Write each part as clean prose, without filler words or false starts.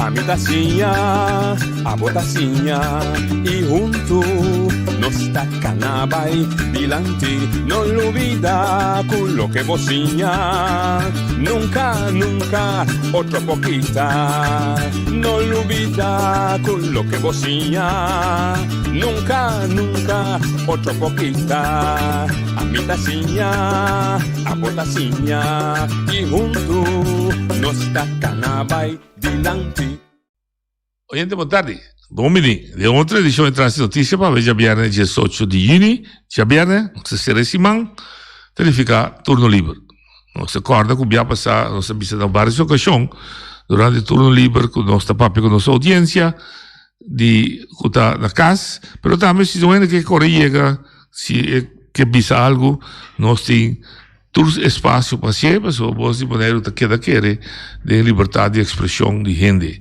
Ami ta siña, abo ta siña i huntu nos ta kana bai dilanti. No lubida ku loke bo siña nunka, nunka otro por kita. No lubida ku loke bo siña nunka, nunka otro por kita. Ami ta siña, abo ta siña i huntu nos ta kana bai dilanti. Oyente bon tardi. Bon bini den otro edicion di Tras di Noticia pa awe djabierne diesocho di juni. Djabierne, nos ta cera e siman, ta nifica turno liber. Nos ta corda cu bia pasa nos a bisa na varios ocasion durante turno liber cu nos ta papia cu nos audiencia di cu ta na cas, pero tambe si un hende ke core yega, si e ke bisa algo, nos tin Tur espasio pa hacié, pasobra bos di Boneiru ta keda kere den libertad di expresion di hende.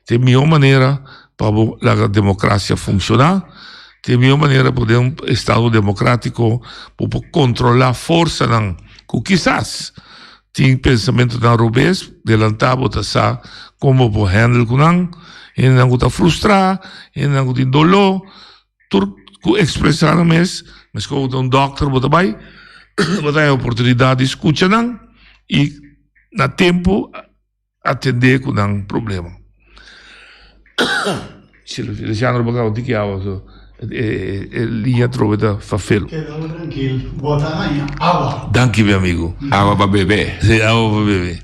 Ta e mihó manera pa bo laga democracia funciona, ta e mihó manera pa den un estado democratico bo por controla forsanan cu kisas tin pensamentonan robes, delanta bo ta sa con bo por handle cu nan, hendenan cu ta frustra, hendenan cu tin doló. Tur ku ekspresá nan mes, meskos bo ta un dòkter bo ta bai, bo ta haña oportunidat di skucha nan i na tempu atendé ku nan problema. Luciano bo kaba un tiki awa so e liña atrobe ta fafelu. Keda bo trankil, bo ta haña awa. Danki mi amigu. Awa pa bebe. Si, awa pa bebe.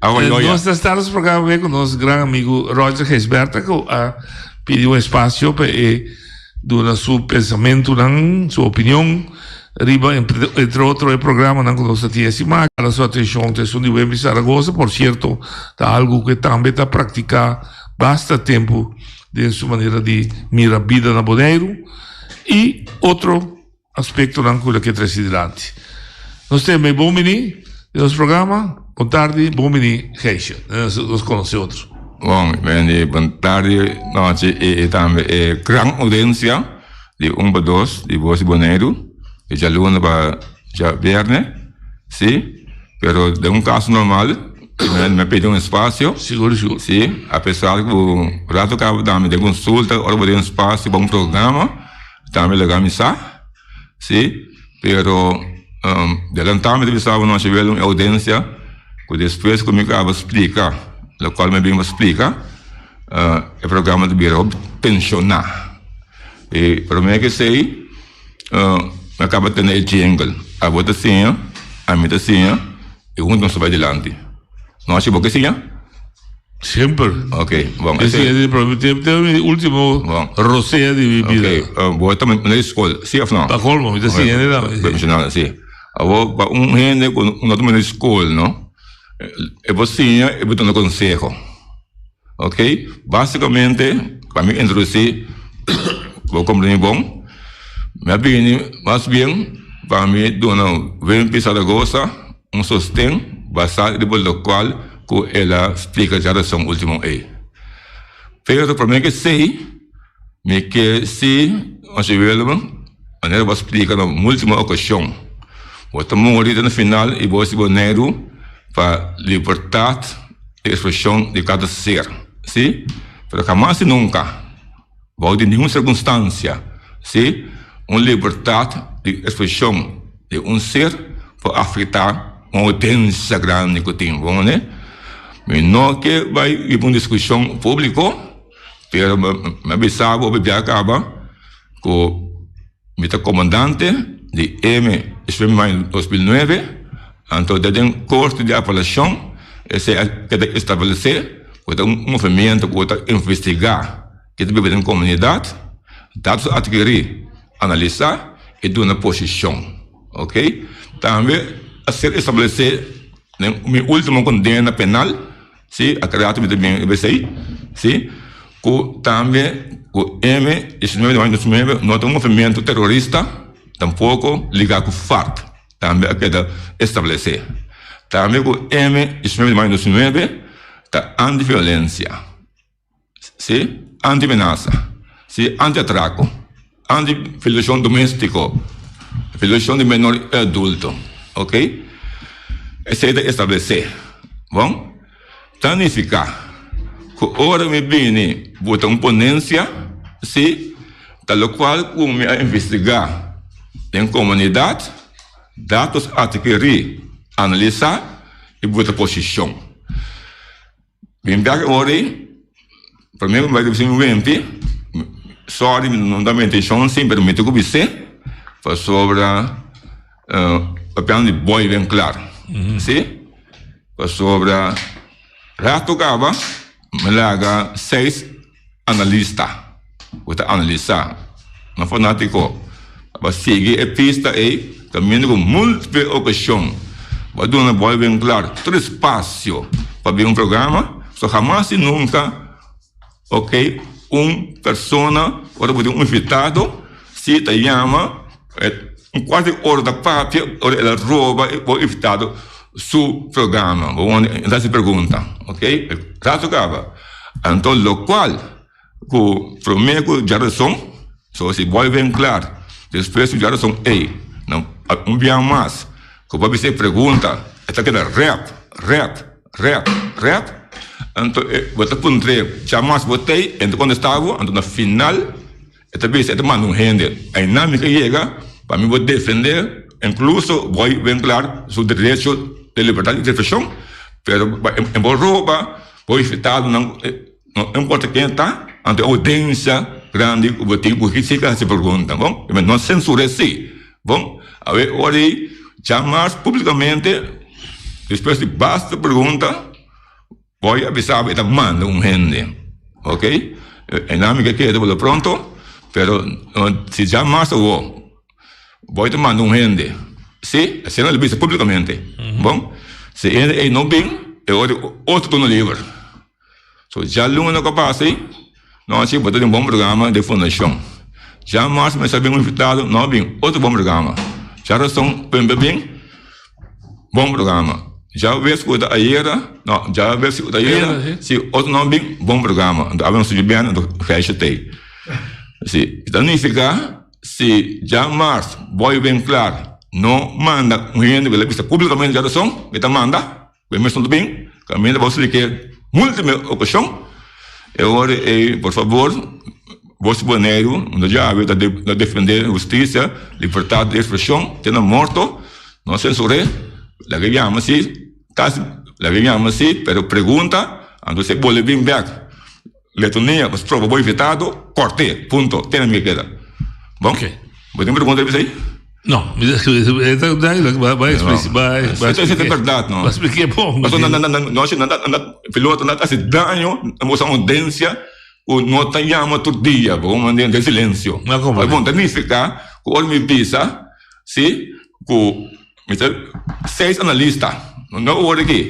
Awa yoya. Nos ta sta nos programa be ku nos gran amigu Roger Gijsbertha ku a pidi un espasio pa e duna su pensamentunan, su opinion riba entre otro e programanan ku nos ta tin e siman. Hala su atenshon ta esun di Wemby Zaragoza, por sierto ta algu ku e tambe ta praktiká basta tempu den su manera di mira bida na Boneiru i otro. Aspektonan ku lo ke trese dilanti. Nos ta yam'é bon bini den nos programa. Bon tardi, bon bini Gijsje. Nos konosé otro. Bon, Wendy, bon tardi, nochi i tambe e gran oudiensia di un pa dos di Bos di Boneiru, di djaluna pa djabierne, si, pero den un kaso normal mi a pidi un espasio, Sigur, sigur. si, apesar ku rato kaba tambe den konsulta ora bo den un espasio pa un programa. Tambe laga mi sa, si, pero delantá mi ta bisa bo nochi wel un audencia ku despues ku mi kaba splika lokual mi a bin pa splika, e programa ta bira hopi tenshoná. I promé ku esei mi a kaba tene e jingle, abo ta siña, ami ta siña i huntu nos ta bai dilanti. Nochi bo ke siña? Semper. Ok, bon. Ese es el te mi último Bon. rosea di mi bida. Ok, bo ta na di skol, si of no? Pa colmo, mi ta siña hende tambe. Bo mencionado, si. Awor, pa un hende ku no ta na di skol, no? E por siña, e por duna konseho. Ok, básikamente, pa mi introdusí, bo komprendí bon, mi a bini mas bien pa mi duna Wimpy Zaragoza un sosten basá riba lokual ku el a splika djarason último ei. Pero promé ku esei, mi ke si José William, manera bo a splika na múltimo okashon, bo ta muri te na final i bo si Boneiru pa libertat di ekspreshon di kada ser, si, pero hamas i nunka. Bou di ningun sirkunstansia, sí, un libertat di ekspreshon di un ser por afektá un oudiensia grandi ku tin. Bon, ne? Mi no ke bai riba un diskushon públiko, pero mi a bisa bo bia kaba ku Mi ta komandante di M Schwimmen 2009, anto ta den korte di apelashon esei a keda establesé ku ta un movimiento ku ta investigá ke ta biba den komunidat, datos atkirí, analisá i duna posishon. Oke. Tambe a ser establesé den mi último kondena penal. Sí, a cada rato mi ta bin riba esei, sí, cu tambe cu M 19 de mayo 2009 no ta un movimiento terorista, tampoco liga cu FARC, tambe a keda establece. Tambe cu M 19 de mayo 2009 ta anti-violencia. Sí, anti menasa, sí, anti atraco, anti violacion domestico, violacion di menor y adulto, ok. Esey ta establece, bon, ta nifica. Ku ora mi bini buta un ponensia, si, ta lokual ku mi a investigá den komunidat, datos atkirí, analisá i buta posishon. Bin bek ora ei, promé ku mi bai bisa mi wenti, sòri mi no ta mi intenshon si, pero mi tin ku bis'é pasobra papiando di bòi ben klar, si, pasobra. Rato kaba mi laga seis analista ku ta analisá, no fanátiko, pa sigui e pista ei kaminda ku múltiple okashon bo a duna Boy Winklaar tur espasio pa bin un programa, so hamas i nunka ok un persona ora bo tin un invitado si ta yama un kuart di ora ta papia ora el a roba bo invitado su programa bo wòrdu ta hasi pregunta ok rato kaba anto lokual ku prome ku djarason so si boy ven klar despues ku djarason ey nan un bia mas ku bo a bisa e pregunta e ta keda rèp rèp rèp rèp anto bo ta puntr'é djamas bo t'ey e no ta kontestá bo anto na final. E ta bisa e ta manda un hende einan mi ka yega pa mi por defende incluso Boy Winklaar su derecho de libertad di expresion pero e por roba bo invitadonan no importa ken ta anto e audiencia grandi ku bo tin ku si ka hasi pregunta bon no censura si bon awe ora ei djamas publicamente despues di basta pregunta. Boy a bisa bo e ta manda un hende, ok? E nan mi ke kere por lo pronto, pero si dja mas awo Boy ta manda un hende, si, asina lo bisa publicamente, bon? Si e hende ey no bin, e ora otro turno liber. So djaluna ku a pasa ey, Nochi bo ta den bon programa den fundacion. Dja mas mester bin un invitado no bin otro bon programa. Dja rason pembe bin bon programa. Dja wes ku ta ayera no dja wes ku ta ayera si otro no bin bon programa. Anto awe nos studio bian anto Gijsje tey. Si ta nifica si dja mars boy bin klaar no manda un hende ku el a bisa publicamente dja rason e ta manda. Ku e mes no ta bin, kaminda bo spliké múltiple okashon, e ora ei, por fabor, bos di Boneiru, no djabe ta defendé hustisia, libertat di ekspreshon te na morto, no sensur'é, laga e yama si, kasi laga e yama si, pero pregunta, anto si e bolbe bin bèk. Letonia bo stroba bo invitado, kort'é, punto, te na mi ke keda. Bon? Ok. Bo tin pregunta riba esei? No, mi ta e ta duidelijk, ba ba explici ba ba Esei ta berdad, no? Ba spliké bon. Pasobra nan nan nan nan nan piloto nan ta hasi daño na boso audiencia ku no ta yama tur dia, bo manda den silencio. No comprende. Bon, ta nifiká ku ora mi bisa, si, ku mi ta seis analista, no ora aki.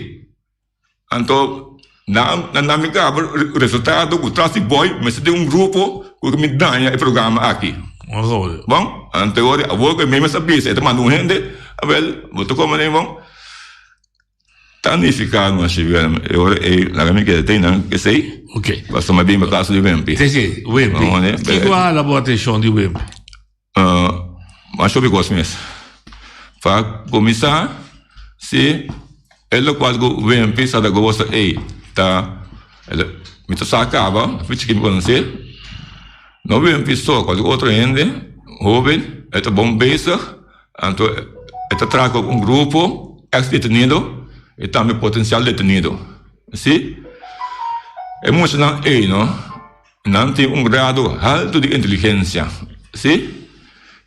Anto nan nan mi gaba resultado ku tras di boy mester tin un grupo ku mi daña e programa aki. Bon, anto e ora awor ku e mes a bisa e ta manda un hende, awel bo ta kome den bon. Ta nifiká no Shivel, e ora ei laga mi keda te nan esei. Ok. Pasobra mi a bin pa kaso di Wempi. Si si, Wempi. Kiko a hala bo atenshon di Wempi? Mas hopi kos mes. Pa kuminsá, si e lokual ku Wempi Zaragoza ei ta mi ta sa kaba, mi chikí mi konosé, no Wempi so, kualke otro hende hóben e ta bon bezig, anto e ta traha ku un grupo eks detenido i tambe potensial detenido. Si e muchanan ei no. Nan tin un grado haltu di inteligensia, sí,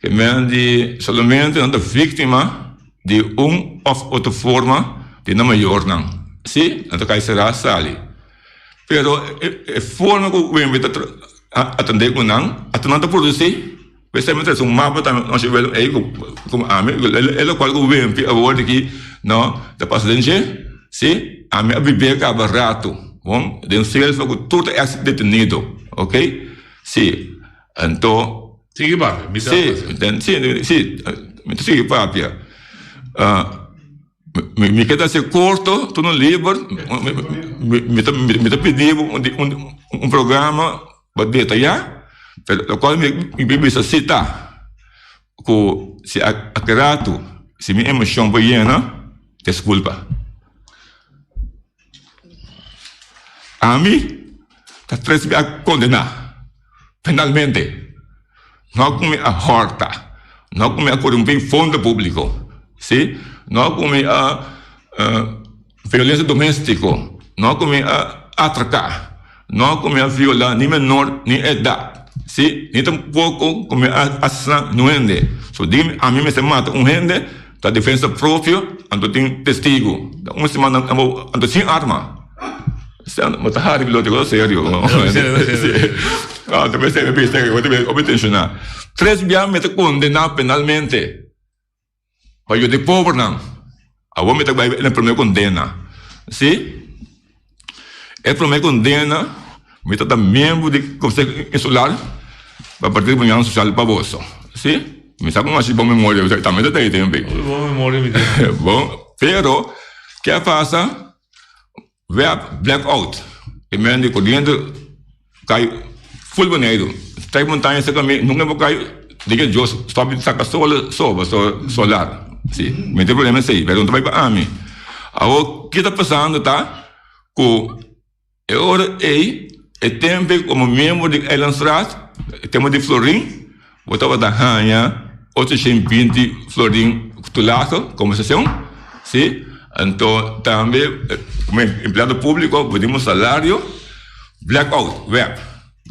ke men di solamente nan ta víktima di un òf otro forma di nan mayornan, sí, nan ta kai será sali. Pero e forma ku Wemby ta atendé ku nan, ata nan ta produsí. P'esei mi ta trese un mapa tambe nochi wel ei ku ku ami e lokual ku Wempi awor di ki no ta pasa den dje si ami a bib'é kaba ratu bon den selva ku tur ta ex detenido ok si anto Sigui papia mi ta si si si mi ta sigui papia mi mi ke ta hasi korto tur no liber mi ta mi ta pidi bo un un programa. Bo detayá, pero lokual mi por bisa si ta ku si aki ratu si mi emoshon por yena, deskulpa. Ami. Ta tres bia kondená penalmente. No ku mi a hòrta, no ku mi a korumpí fondo públiko, sí, no ku mi a violensia doméstiko, no ku mi a atraká, no ku mi a violá ni menor ni edat, sí, ni tampoko ku mi a asesiná niun hende. So di ami mester mata un hende ta defensa propio, anto tin testigu. Ta un siman anto sin arma. Bo ta hari lo te serio. Ah, te beste beste, bo te obi tensioná. Tres bia mi ta kondená penalmente pa yuda e pobernan. Awor mi ta bai na e promé kondena. Si? E promé kondena mi ta ta miembro di Konseho Insular pa Partido Boliviano Sosial pa boso. Si? Mi sa ku hasi bon memoria, tambe ta tei tempe. Bon memoria mi tin. Bon, pero ke a pasa? Web blackout e men di koriente kai ful Boneiru trek montaña serka mi nunka bo kai di ke Dios stop di saka sol so pasobra solar si mi tin problema esei pero no ta bai pa ami awor ke ta pasando ta ku E ora ei, e tempu ei komo miembro di Eilandsraad, e tempu di florin, bo tabata haña 820 florin toelage, kompensashon, si. Anto tambe komo empleado públiko bo tin bo salario, blackout, web.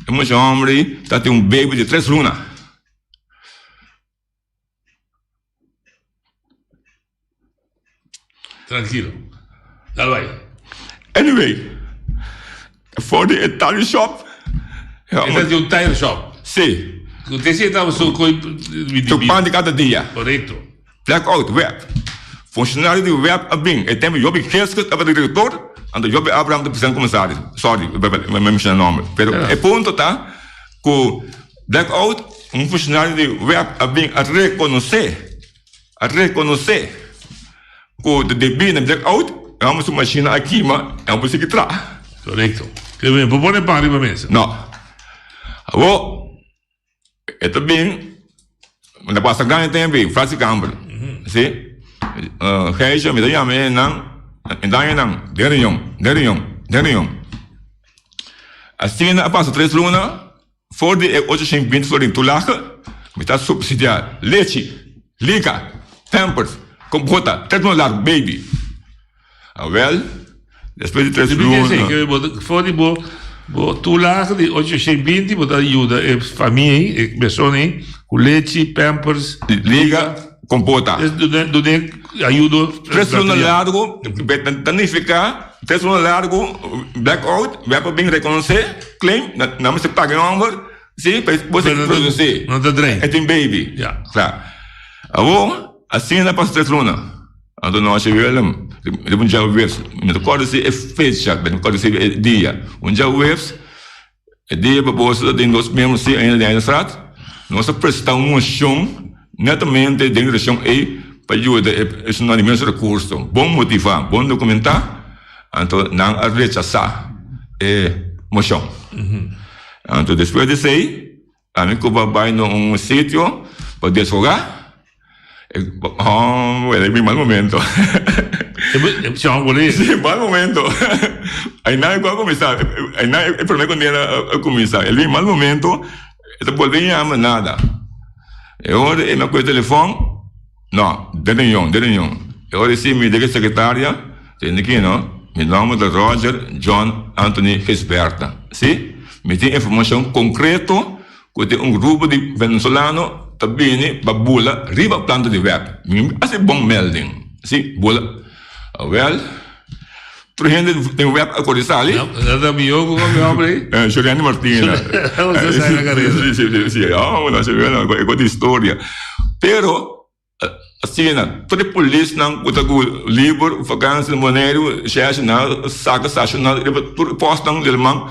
E mucha hòmber ei ta tin un baby di tres luna. Trankilo. Dal bai. Anyway, for di e tire shop. E ta di un tire shop. Si. Ku te si e tabata su koi di Su pan di kada dia. Korekto. Blackout, web. Funshonario di web a bin. E tempu Jobi Geskus tabata direktor, anto Jobi Abraham ta presidente komisaris. Sorry, mi menshona nomber. Pero e punto ta ku blackout, un funshonario di web a bin a rekonosé. A rekonosé ku debí na blackout e hòmber su mashina a kima i a por sigui traha. Korekto. Ke men por pone pan riba mesa. No. Awor e ta bin na pasa grandi tempu ei, Frans Kamber. Si. Gijsje, mi ta yama e nan, e daña nan den reunion, den reunion, den reunion. Asina a pasa tres luna. For di e 820 florin toelage, mi ta subsidia lechi, liga, pampers, kompota, tres luna largu, baby. Awel, despues di tres luna. For di bo bo toelage di 820 bo ta yuda e famia ei, e persona ei, ku lechi, pampers, liga, kompota. Dun'e ayudo. Tres luna largu ta nifiká. Tres luna largu blackout, web a bin rekonosé, claim, nan mester paga e hòmber, si, pa e por sigui produsí. No ta drei. E tin baby. Ya. Kla. Awor, asina a pasa tres luna. Anto nochi Willem, riba un djaweps, mi no ta kòrda si e fecha, mi no ta kòrda si e dia, un djaweps, E dia pa boso ta den nos miembro si ainda den Eilandsraad, nos a presenta un mocion netamente den direccion ey pa yuda e personal di menos recurso, bon motiva, bon documenta, anto nan a rechasa e mocion. Anto despues di esey, ami cu bo a bay na un sitio pa deshoga. Oh, era mi mal momento. Si hombre. Sí, mal momento. Ahí nadie puede comenzar. Ahí nadie, el primer condena a comenzar. El mi mal momento, esta volve llama nada. E ora e me coge telefon, no, de reunión, de reunión. E ora sí, mi de secretaria, tende aquí, no? Mi nombre ta Roger John Anthony Gisberta. Sí? Mi tin informacion concreto Ku tin un grupo di venezolano ta bini pa bula riba planta di web. Mi hasi bon melding. Si, bula. Awel, tur hende den web a kore sali. Na ta mihó ku mi hòmber ei. Juliani Martina. Si, si, si. Oh, no, si, e kos di historia. Pero, Asina, tur e polisnan ku ta ku liber vakansi na Boneiru, shèshi nan a saka stashoná riba tur e pòstnan di Alemán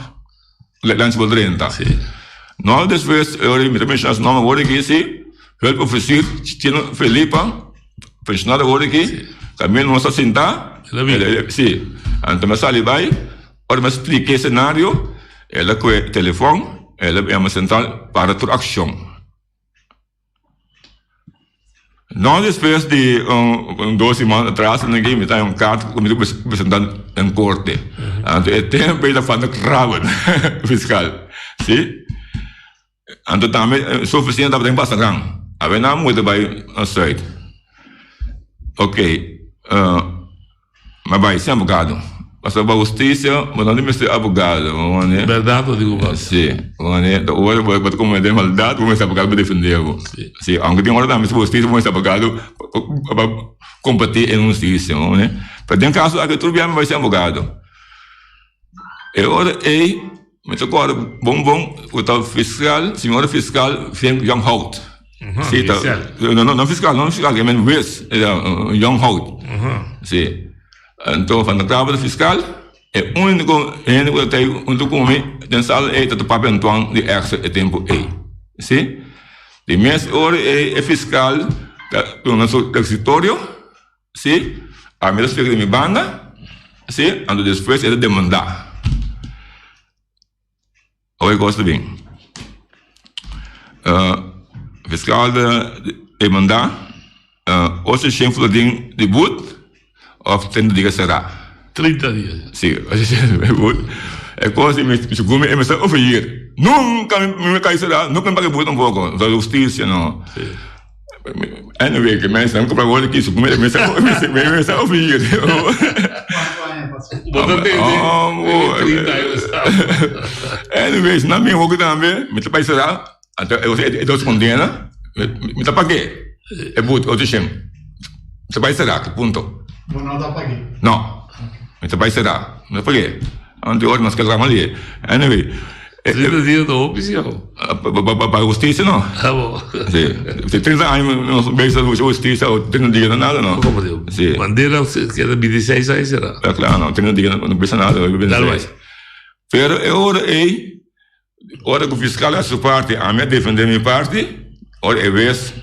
lanchi bo drenta. No despues e ora mi ta menshoná su nòmber awor aki si, hulpofisier Chino Felipa, penshonado awor aki, kaminda nos a sintá, si, anto mi a sali bai, ora mi a splika e senario, el a kohe telefòn, el a yama sentral para tur akshon. No despues di un dos siman atras mi ta un kart ku mi ta presenta den korte. Anto e tempu ei ta Van der Krabben fiskal. Si. Anto tambe su ofisina tabata den Pasaran. Awe nan muda bai na Zuid. Ok. Ma bai sin abogado. Pasobra pa hustisia bo no tin mester abogado. Berdad bo dico papia. Si. Ta ora bo ta comete maldad bo mester abogado pa defende bo. Si. Aunke tin ora tambe si bo hustisia bo mester abogado pa compati e hustisia. Pero den caso aki tur bia mi bai sin abogado. E ora ei mi ta kòrda bon bon ku ta fiskal, señora fiskal Fink Jonghout. Si ta, no no fiskal, no fiskal, e men hues Jonghout. Si. Anto Van der Krabbe ta fiskal, e úniko hende ku ta tei huntu ku mi den sala ei ta Papi Antoine di Extra e tempu ei. Si. Di mes ora ei e fiskal ta duna su requisitorio. Sí, ami ta splika di mi banda, sí, anto despues e ta demandá. Awor e kos ta bin. Fiskal ta demandá ocho shen florin di but òf treinta dia será. 30 dia. Sí, ocho shen di but. E kos di mi segun mi e mester ofreir. Nunka mi kai será, nunka mi paga but tampoko. Ta hustisia no. Anyway, que mensen hebben comprar woorden kiezen. Kom mensen mensen over hier. Anyways, na mi hoki tambe, mi ta bai será, anto e dos condena, mi ta pagué. E boete, ocho shen. Mi ta bai será, punto. Bo no ta pagué? No. Mi ta bai será, mi ta pagué. Anto ora nos keda mali. Anyway. 30 dia ta hopi si awo. Pa hustisia no. Awo. Si. Si 30 aña nos bezig ku hustisia o 30 dia no nada no. Como digo? Si. Mandela keda 26 aña sera. Ta claro no. 30 dia no bisa nada. Dal bai. Pero e ora ey Ora ku fiskal a su parti, ami a defendé mi parti. Ora e wes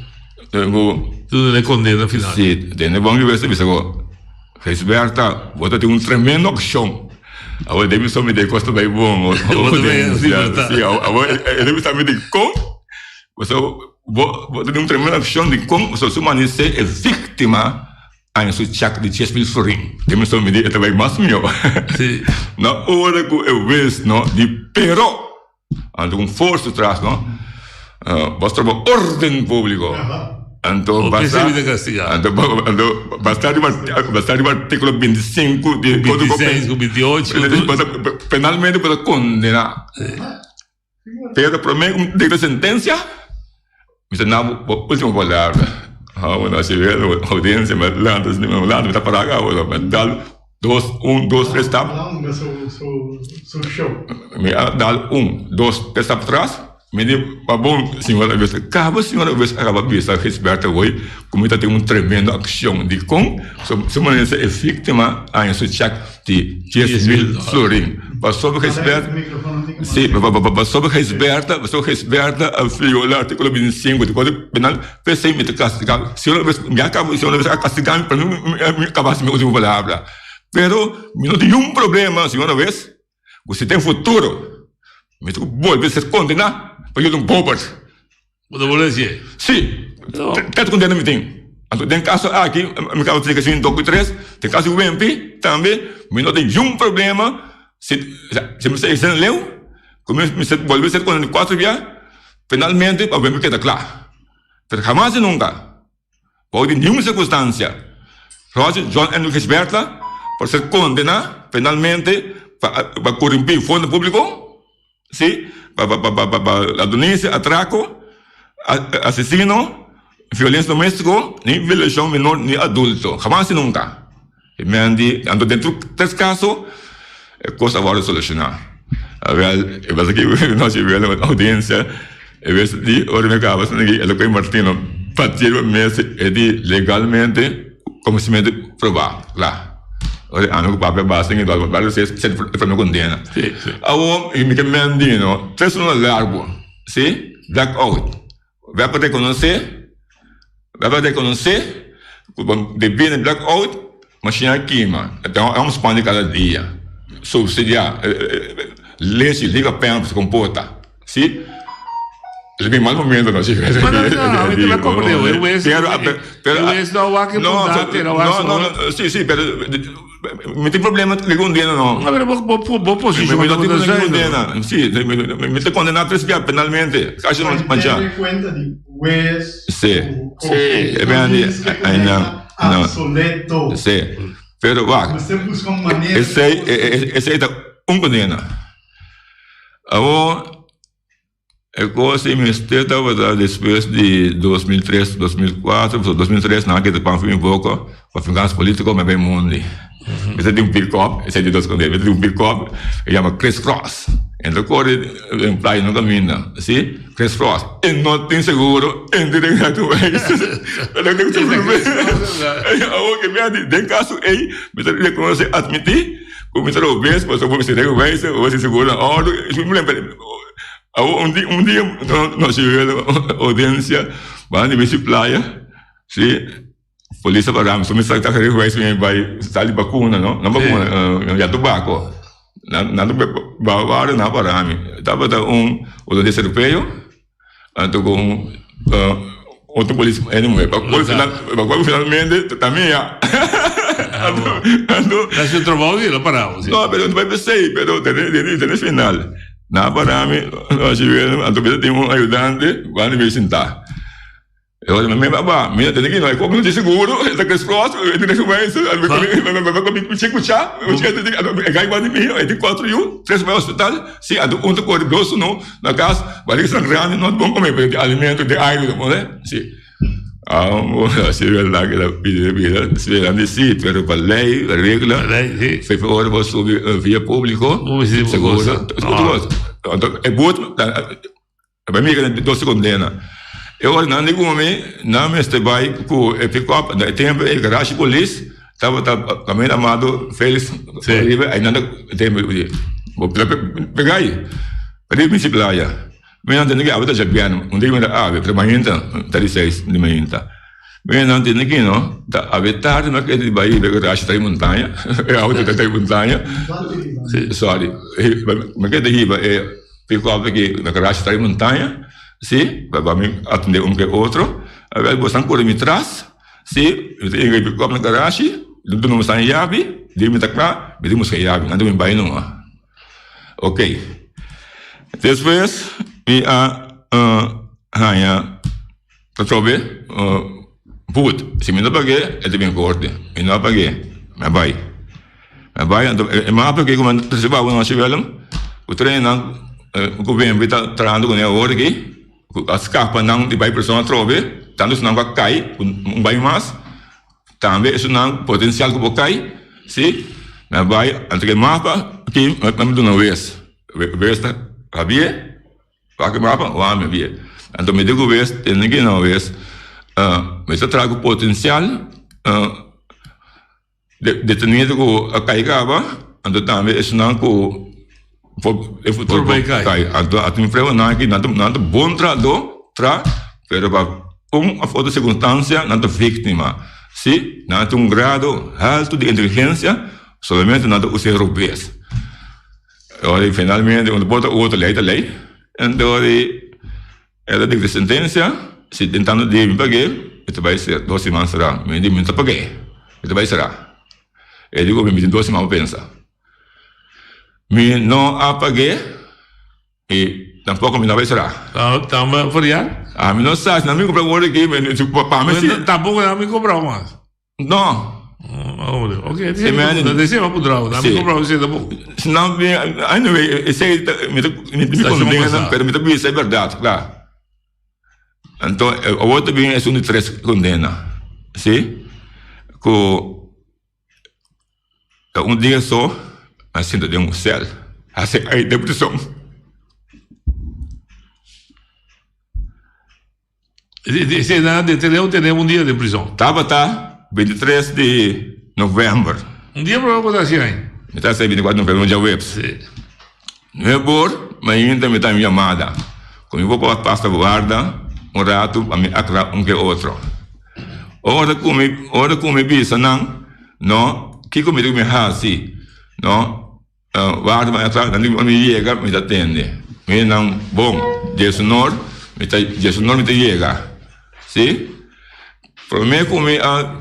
ku. Duna e kondena final. Si, den e bon di wes ta bisa ku, Gisberta, bo ta tin un tremendo akshon. Awor den mi so mi den kos ta bai bon. Bo ta bai en libertad. Si, awor e ta bisa mi dikon, pasobra bo ta tin un tremendo akshon dikon pasobra su manisé e víktima. Aña su chèk di 10,000 florin. E mi so midi e ta bai mas mihó. Sí. Na ora ku e wes no di pero anto un forsa tras no bos troba orden públiko. Anto Bo basta pensa mi ta kastigá. anto anto basta riba basta riba artíkulo 25 di Kódigo 26 ku 28. Basta penalmente bo ta kondená. Pero promé ku mi dikta sentensia, mi ta na bo último palabra. Ha, bueno, así ve audiencia, mi lanta, mi lanta, mi ta pará acá, bueno, mi dal dos, un, dos, tres stap. Mi a dal un, dos, tres stap atras, mi di, pa bon, señora Augusta, kaba señora Augusta a kaba bisa Gisberto hoy ku mi ta tin un tremendo akshon. Dikon? Su manera e víktima haña su chèk di 10,000 florin. Pasobra Gisberta, sí, pasobra Gisberta, pasobra Gisberta a viola artículo 25 di Código Penal, p'esei mi ta castiga. Si una bes mi a caba, si una bes a castiga mi, pa mi mi a caba haci mi ultimo palabra. Pero mi no tin niun problema si una bes cu si den futuro mi ta bolbe ser condena pa yuda un pober. Bo ta bolbe hacié? Sí. Tanto condena mi tin. Anto den caso aki, mi caba splica si un, dos cu tres, den caso di Wempi tambe mi no tin niun problema si si mi sa esena leu cu mi mester bolbe ser condena cuatro bia penalmente pa Wempi keda cla. Pero hamas y nunca Bou di niun sirkunstansia, Roger John Andrew Gisbertla por ser kondená penalmente pa pa korumpí fondo públiko, sí, pa pa pa pa pa ladronisia, atrako, asesino, violensia doméstiko, ni violashon menor ni adulto. Hamas i nunka. E men di, anto den tur tres kaso e kos a wòrdu solushoná. Awèl, e bes aki nos a wèl na oudiensia, e bes di ora mi a kaba esaki el a kohe Martino patia riba mesa e di legalmente konosementu probá, kla. Ora ami ku papia basta mi bal e prome kondena. Awor mi ke men di no, tres luna largu, si, black out. Web a rekonosé, web a rekonosé ku debí na blackout mashina a kima. E un spande kada dia. Supsidiá lechi, liga pèmpers, kompota. Si. Es mi mal momento, no, chico. Pero no, no, te comprendeu. Eu wens, Pero, pero, eu wens no wak no, no, no, no, no, sí, sí, pero mi tin problema ku condena, no. No, pero bo, bo, bo, bo posishon Mi no tin ta problema ku zuiver. condena. Sí, mi, mi, mi ta condena tres bia penalmente. Casi no mancha. Tene cuenta di hues. Sí. ku- Sí. E ben di- polis que ay, no, condena no. Obsoleto. Sí. Pero wak, Mester busca un manera. esei, esei ta un condena. Awor, E kos ei mester tabata despues di 2003, 2004, pasobra 2003 nan a kita pan for mi boka pa vengansa politico mi a bay mundi. Mi ta tin un pick-up, esei di dos kondé, mi ta tin un pick-up e yama Criss Cross, e ta kore den playa no kaminda, si, Criss Cross, e no tin seguro, e no tin rijbewijs. Awor ke mi a di den kaso ei mi ta rekonosé, atmití ku mi ta robes pasobra mi sin rijbewijs, mi sin seguro na òrdu. Awor un dia un dia nos yega audiencia banda di bichi playa si polis a para mi so mi sa ta rehuis mi bai sali bakuna no no bakuna ya tobako nan nan ta wara nan a para mi tabata un holandés europeo anto ku un otro polis hende muher pa cual finalmente ta mi ya anto Ta su trabou di lo parao si. No pero no bai pesey pero tene final nan a para mi anto mi ta tin un ayudante cuando mi sinta. E ora mi papá, mi no tene ki no, e kos no tin seguro, e ta kres kos, e tin resumensa, mi che kuchá, e gai igual di mi, e tin kuatro yu, tres bai hospital, si, anto un ta kore dos no na kas, barriga sangrando, no ta bon kome, pero tin alimento, tin aire, ta pone, si. Si e berdad ke ta pidi bida, spera di si, pero pa lei, regla, si ora bo subi via publico, seguro, anto e but. Bai mira den dos kondena. E ora nan di gumi, nan mester bai ku e pick-up. Na e tempu e garashi polis tabata kaminda Amado Felix riba, ei nan ta tempu di bo pega ei riba bichi playa. Mi nan tende ki awe ta djabièrnè, un dia mi ta awe, pero mainta ta di seis di mainta. Mi nan tende ki no, ta awe tardi mi a keda di bai riba e garashi ta di montaña, e auto ta di montaña. Sorry, mi a keda hiba e. Tin ku algu ki na garashi ta e montaña, si, pa mi atendé un ke otro. Awel boso kore mi tras, si, mi ta yega e pikòp na garashi, mi duna boso e yabi, di mi ta kla, mi tin buska e yabi, nan ta bin bai numa. Oke, despues mi a haña atrobe but, si mi no pag'é e ta bin korte, mi no a pag'é, mi a bai. Mi a bai anto e mapa aki ku mi a trese pa bo nochi Willem, ku trenan ku Wemby ta trahando kuné awor aki, ku a skapa nan di bai prison atrobe, tantu esnan ku a kai ku no bai mas, tambe esunnan potensial ku por kai, si, mi a bai anto ku e mapa aki mi a duna wes, wes ta Javier. Wak e mapa, wak mi bie. Anto mi di ku wes, tende ki no wes, mi ta traha ku potensial detenido ku a kai kaba, anto tambe esnan ku por den futuro por kai. Anto a tin pruebanan aki, nan ta bon trahadó, tra, pero pa un òf otro sirkunstansia nan ta víktima. Si, nan tin un grado haltu di inteligensia, solamente nan ta usa e robes. Ora di finalmente un por ta otro lei ta lei. Enton di el a dikta sentensia, si den tantu dia mi pag'é, mi ta bai ser dos siman será. Mi di mi no ta pag'é, mi ta bai será. E di ku mi, mi tin dos siman pa pensa. Mi no a pag'é i tampoko mi no a bai será. Tamba feriá? Ami no sa, si nan mi kumpra wor aki, pa mi si. Tampoko nan mi kumpra mas. No. Ok, desi ma pudrau, na mi comprau si tampoco. No, anyway, esei mi ta mi condena, pero mi ta bisa e berdad, kla. Anto, awor ta bin esun di tres condena, si, ku ta un dia so a sinta den un sel, hasi ai den prison. Esei nan a detené o tené un dia den prison? Tabata 23 di november. Un dia promé ku ta hasi aña? Mi ta hasi 24 november, un djaweps. Sí. Nuebor mainta mi ta mi yamada ku mi por pasa warda un ratu pa mi aklará un ke otro. Ora ku mi ora ku mi bisa nan, no, kiko mi tin ku mi hasi, no. Warda mi atrás, nan di mi yega mi ta tende. Mi nan bon, Dios honor. Mi ta diesunor mi ta yega. Si? Promé ku mi a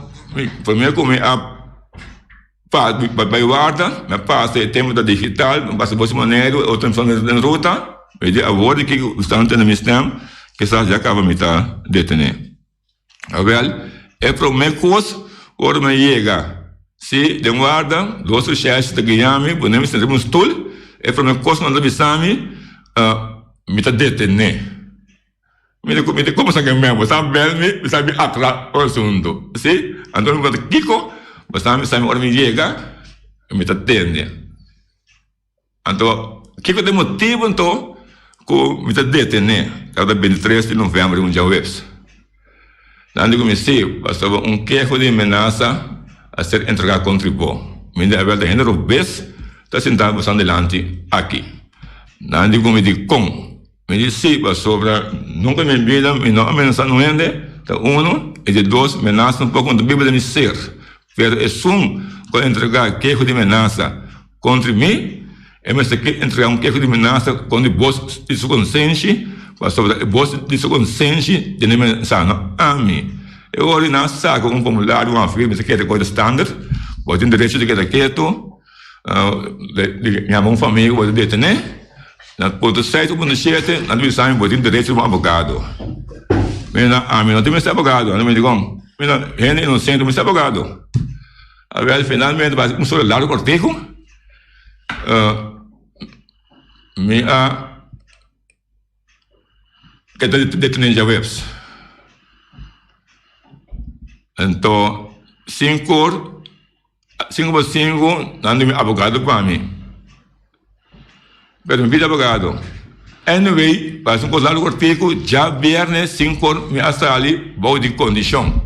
promé ku mi a pa bai warda, mi a pasa e tempu ta digital, mi a pasa bos Boneiru, e otro den ruta. Mi di awor di kiko ku stan tende mi stem, kisas ya kaba mi ta detené. Awel, e promé kos ora mi a yega, si, den warda, dos reshèrshi ta guia mi, pone mi sinta riba un stul, e promé kos ku nan ta bisa mi, mi ta detené. Mi di, mi di, komo sa ke men? Bo sa bel mi, mi sa bin aklará e asuntu. Si? Anto mi puntra, kiko? Bo sa bisa mi ora mi yega, mi ta tende. Anto, kiko ta e motibu anto ku mi ta detené? Tabata bintitres di novèmber di un djaweps. Nan di ku mi, Sí, pasobra un keho di menasa a ser entregá kontra bo. Mi di, Awèl, ta hende robes ta sintá boso dilanti aki. Nan di ku mi, Dikon? Mi di, Sí, pasobra nunka den mi bida mi no a menasá un hende, ta unu, i di dos, menasa tampoko no ta biba den mi ser. Pero esun ku a entregá keho di menasa Kontra mi, e mester ke entregá un keho di menasa kontra e bos di su konsenshi, pasobra e bos di su konsenshi tene menasá no ami. E ora di nan saka un formulario, un afir, mester keda kos di standard, bo tin derecho di keda ketu, di yama un famia ku bo ta detené. Na punto seis o punto shete nan ta bisa mi bo tin derecho di un abogado. Mi na ami no tin mester abogado, nan ta mester kon? Mi na hende inosente mester abogado. Awel finalmente pa un solo largo cortico mi a keda deteni djaweps. Anto sinkor sinku pa sinku nan di mi abogado pa mi pero mi pidi abogado anyway pa un kos largo cortico djabierne sinkor mi a sali bou di kondishon.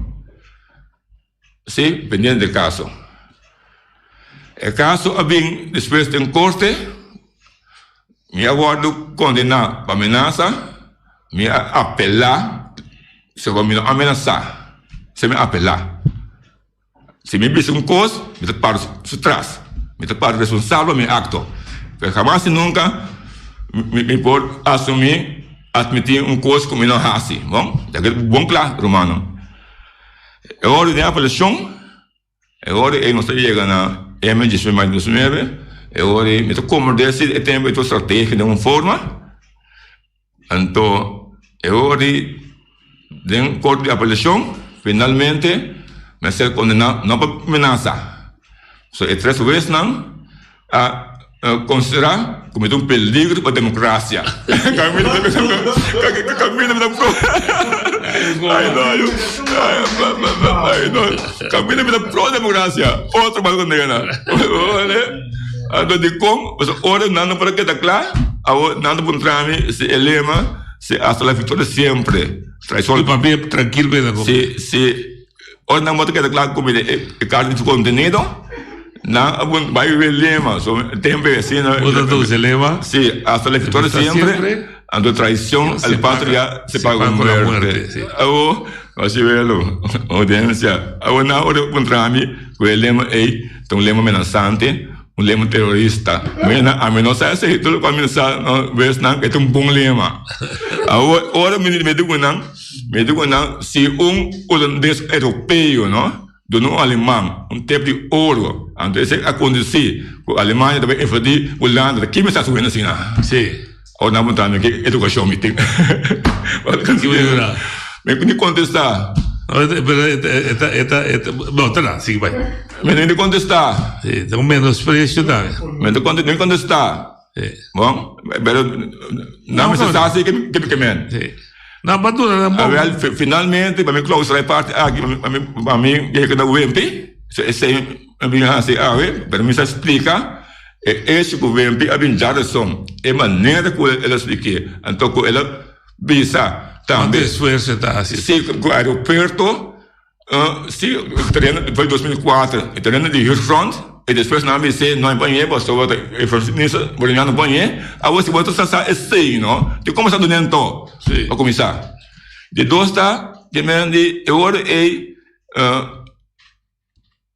Sí, pendiente e kaso. E kaso a bin despues den korte, mi a wòrdu kondená pa menasa, mi a apelá, pasobra mi no a menasá, si mi apelá. Si mi bisa un kos, mi ta para su tras, mi ta para responsabel pa mi akto. Pero hamas i nunka mi por asumí, atmití un kos ku mi no hasi. Bon, bon kla, rumannan. E ora di den apelashon, e ora ei nos ta yega na M diesnuebe mas diesnuebe, e ora ei mi ta komprendé si e tempu ei tur strategia den un forma, anto e ora di den korte di apelashon finalmente mi a ser kondená no pa menasa, so e tres wesnan a considera cu mi ta un peligro pa democracia. Camina mi ta pro Camina mi ta pro democracia. Otro mas condena. Anto dicon? Pasobra ora nan no por a keda cla, awor nan ta puntra mi si e lema si hasta la victoria siempre. Y papia trankil beda. Si si. Ora nan bo ta keda kla ku mi e karta di su kontenido, nan a bai bai lema. So tempu e asina. Bo ta usa e lema? Si, hasta la victoria siempre, anto traicion al patria se paga con muerte. Awo, asi welo, audiencia. Awo nan ora puntra mi ku e lema ei ta un lema menasante, un lema terorista. Mi nan, ami no sa esei, tur loke mi sa wes nan ku e ta un bon lema. Awo, ora mi di ku nan. Mi di ku nan, si un hulandes europeo, no, duna un aleman un tep di oro, anto esei a kondusí ku Alemania ta bai invadí Hulanda, ta ki mi sa suena asina? Sí. Ora nan puntra mi ki edukashon mi tin. Ki bo duna? Mi ni kontestá. Pero e ta, e ta, e ta, bo ta na, sigui bai. Mi ni kontestá. Sí, ta un menospresio tambe. Mi ni kontestá. Bon, pero nan mester sa si ke mi ke men. Sí. Nan pa duna nan bon. Awel, finalmente, pa mi clausura e parti aki, pa mi, pa mi yega na Wempi, esei mi bin hasi awe, pero mi sa splika e hecho ku Wempi a bin dja rason, e manera ku el a splik'é, anto ku el a bisa tambe. Cuanto esfuerso e ta hasi. Sí, ku aeropuerto. Si, tereno foi 2004, e tereno di huurgrond, e despues nan a bis'é no a bañ'é pasobra ta e minister boliviano bañ'é, awor si bo ta sa sa esei no, di como sa dun'é anto? Pa cuminsa. Di dos ta, di men di e ora ei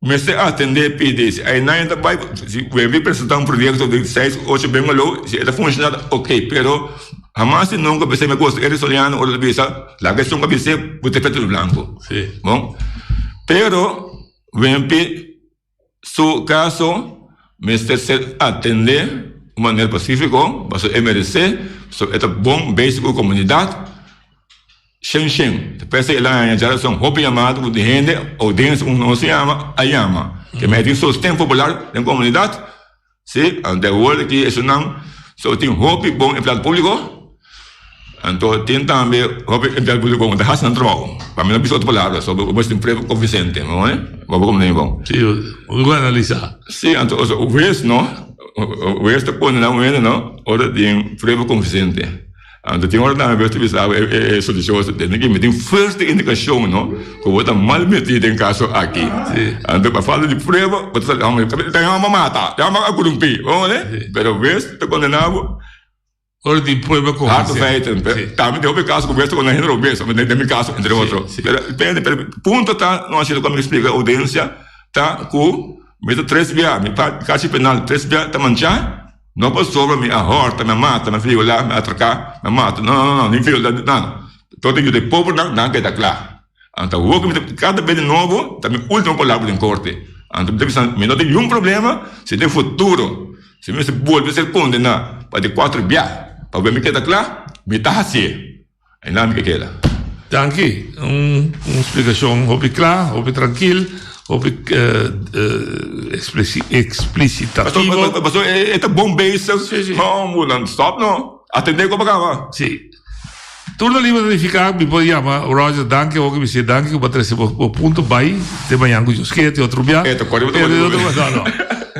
mester atendé pidi, si einan ta bai, si Wemby presenta un proyecto di seis ocho bungalow, si e ta funciona ok, pero. Hamas y nunca p'esei mi gusta Eric Soliano ora ta bisa laga esun a bis'é bo ta efecto di blanco. Bon, pero Wempi su caso mester ser atende un manera pacifico pasobra e merece, pasobra e ta bon bezig cu comunidad shen shen. P'esei el a haña djarason hopi yamada cu di hende, audiencia como nos ta yama, a yama. Ke mester tin sosten popular den comunidad. Sí, anto awor aki esunnan so tin hopi bon empleado públiko, anto tin tambe hopi empleado públiko ku ta hasi nan trabou. Pa mi no bisa otro palabra, so bo mester tin prueba konvinsente, no e? Bo por komprende bon. Sí, bo por analisá. Sí, anto hues no, hues ta kondená un hende no ora tin prueba konvinsente. Anto tin ora tambe bes ta bisa bo e sospechoso tende ki mi tin fuerte indikashon no ku bo ta mal meti den kaso aki. Anto pa falta di prueba bo ta sali homber ta e homber a mata e homber a korumpi bo wak pero bes ta kondena bo Ora tin prueba harde feiten tambe tin hopi kaso ku bes ta kondena hende robes den mi kaso entre otro pero depende pero punto ta no asina ku mi splika oudensia ta ku mi ta tres bia mi kachi penal tres bia ta mancha. No pasobra mi a hòrta, mi a mata, mi a violá, mi a atraká, mi a mata. No, no, no, ni violá, nada. Tot e yuda e pobernan, nan keda kla. Anto awor ku mi ta kada bes di nobo, ta mi último palabra den korte. Anto mi ta bisa, mi no tin niun problema si den futuro, si mi mester bolbe ser kondená pa di kuater bia, pa mi keda kla, mi ta hasié. Einan mi ke keda. Danki. Un un splikashon hopi kla, hopi trankil, hopi eksplisitativo. Paso e ta bon bezig. Si, si. No, nan stop no. Atende ku kaba. Si. Tur ta liber ta nifiká mi por yama Roger danki awor ku mi siña danki ku bo a trese bo punto bai te mañan ku Dios kier te otro bia. E ta kore bo ta kore. No, no.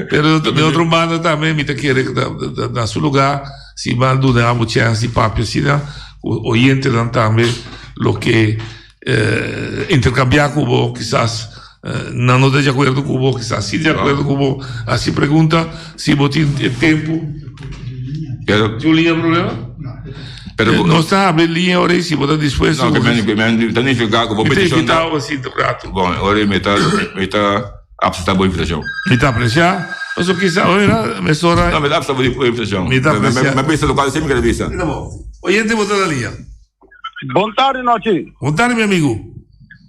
Pero di otro banda tambe mi ta kere ku ta na su lugá. Si bo a duna abo chèns di papia asina ku oyentenan tambe lo ke interkambiá ku bo, kisas nan no ta di akuerdo ku bo, kisas si di akuerdo ku bo, hasi pregunta si bo tin e tempu. Tin un liña problema? Nos ta habri liña ora ei si bo ta dispuesto. No, mi ta nifiká ku bo petishon ta. Mi ta invitá bo a sinta un ratu. Bon, ora ei mi ta. Apseptá bo invitashon. Mi ta apresiá. Pasobra kisa ora mesora. No, mi ta apseptá bo invitashon. Mi ta apresiá. Mi a bisa lokual esei mi kere bisa. Ta bon. Oyente bo ta na liña. Bon tardi nochi. Bon tardi mi amigu.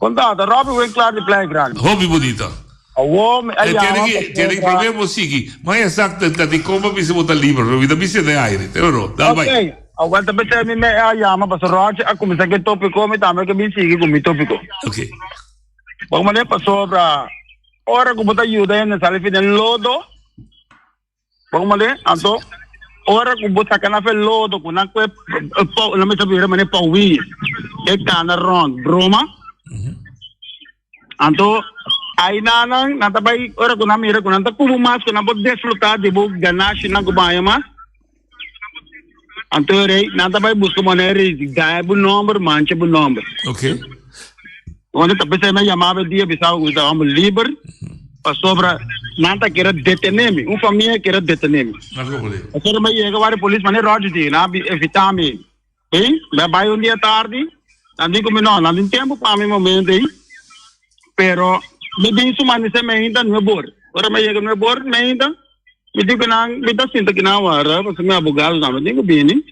Kon ta? Ta Robby Winklar di Playa Grande. Hopi bunita. Awor mi a yama pasobra. Tiene ki prome bo sigui. Ma exacto ta di kon bo bisa bo ta liber pero mi ta bisa den aire. Te oro. Dal bai. Ok. Awor ta pesei mi me a yama pasobra Roger a kuminsá ku e topiko mi tambe ke bin sigui ku mi topiko. Ok. Bo manera pasobra ora ku bo ta yuda hende sali fi den lodo, bo manera anto ora ku bo saka nan fi lodo ku nan kue nan mester bira manera pawí e kana rònt broma, anto ainanan nan ta bai ora ku nan mira ku nan ta kubo mas ku nan por disfrutá di bo ganashinan ku bo haña mas. Anto e rei, nan ta bai buska manera di gaya bo nomber, mancha bo nomber. Ok. Wanda ta pensei na yamaba e dia bisaba ku ta homber liber, pasobra nan ta kere detene mi, un famia kere detene mi. Pasobra mi yega wari polis, mane Roger di, nan a evita mi. Ei, mi a bai un dia tardi, nan di ku mi no, nan tin tempu pa mi momento ei, pero mi bin su manisé meinta nuebor. Ora mi yega nuebor meinta, Mi di ku nan, mi ta sinta ki nan wara, pasobra mi abogado tambe tin ku bini.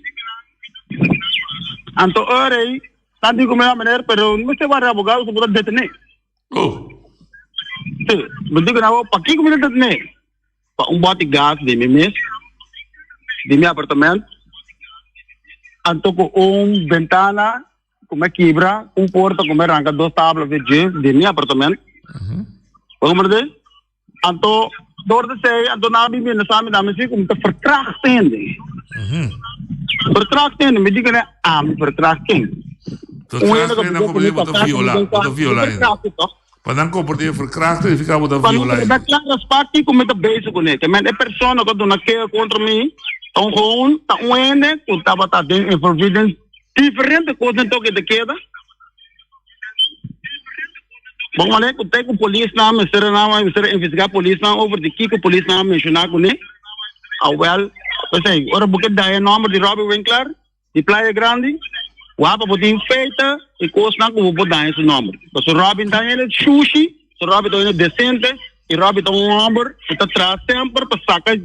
Anto ora ei, nan di ku mi, ah, meneer, pero no mester wara abogado, su bo ta detené. Oh. Sí, mi di ku nan, oh, pakiko mi ta detené? Pa un bòt di gas di mi mes, di mi apartamento, anto ku un bentana ku mi a kibra, un porta ku mi a ranka dos tabla di dje di mi apartamento. Bo komprendé? Anto door di esei, anto nan a bin bini sa mi dame si ku mi ta verkracht hende. Verkracht hende, mi di ku ami verkracht ken? Un hende ku a bisa ku mi ta viola, bo ta viola hende. Pa nan komport'é verkracht significa bo ta viola hende. Pa nan klara spak kiko mi ta bezig kuné. Ke men e persona ku a duna keho kontra mi ta un gewoon, ta un hende ku tabata den envolví den diferente kos den toke de keda. Bon manera ku te ku polisnan mester a nan mester a investigá polisnan over di kiko polisnan a menshoná kuné. Awèl, p'esei ora bo ke da e nòmber di Robbie Winkler di Playa Grandi, wak pa bo tin feita i kosnan ku bo por daña su nòmber. Pasobra Robbie ta un hende shushi, Robbie ta un hende desente i Robbie ta un hòmber ku ta traha semper pa saka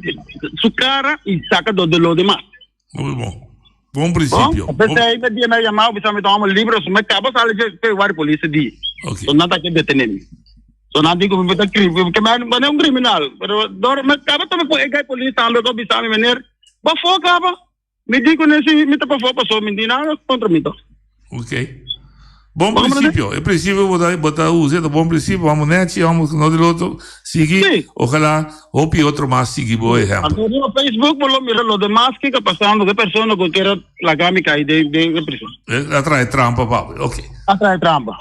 su kara i saka dor di lo demas. Hopi bon. Bon prinsipio. Bon, p'esei mi dia mi a yama bo bisa mi ta homber liber so mi kaba sali dje pe wari polis di. Ok. So nan ta ke detene mi. So nan di ku mi ta krim, ke mi mi un kriminal. Pero dor mi kaba tuma ku e gai polis tambe ku a bisa mi meneer bafo kaba. Mi di ku ne si mi ta pafó paso mi di nada kontra mi to. Ok. Bon principio. E principio bo ta, bo ta usa ta bon principio. Vamos nechi, vamos no del otro. Sigui. Sí. Ojalá hopi otro mas sigui bo ehempel. Anto riba Facebook bo lo mira lo demas ke ka pasando ku e persona ku kier laga mi kai den den prison. El a trae trampa pa bo. Ok. A trae trampa.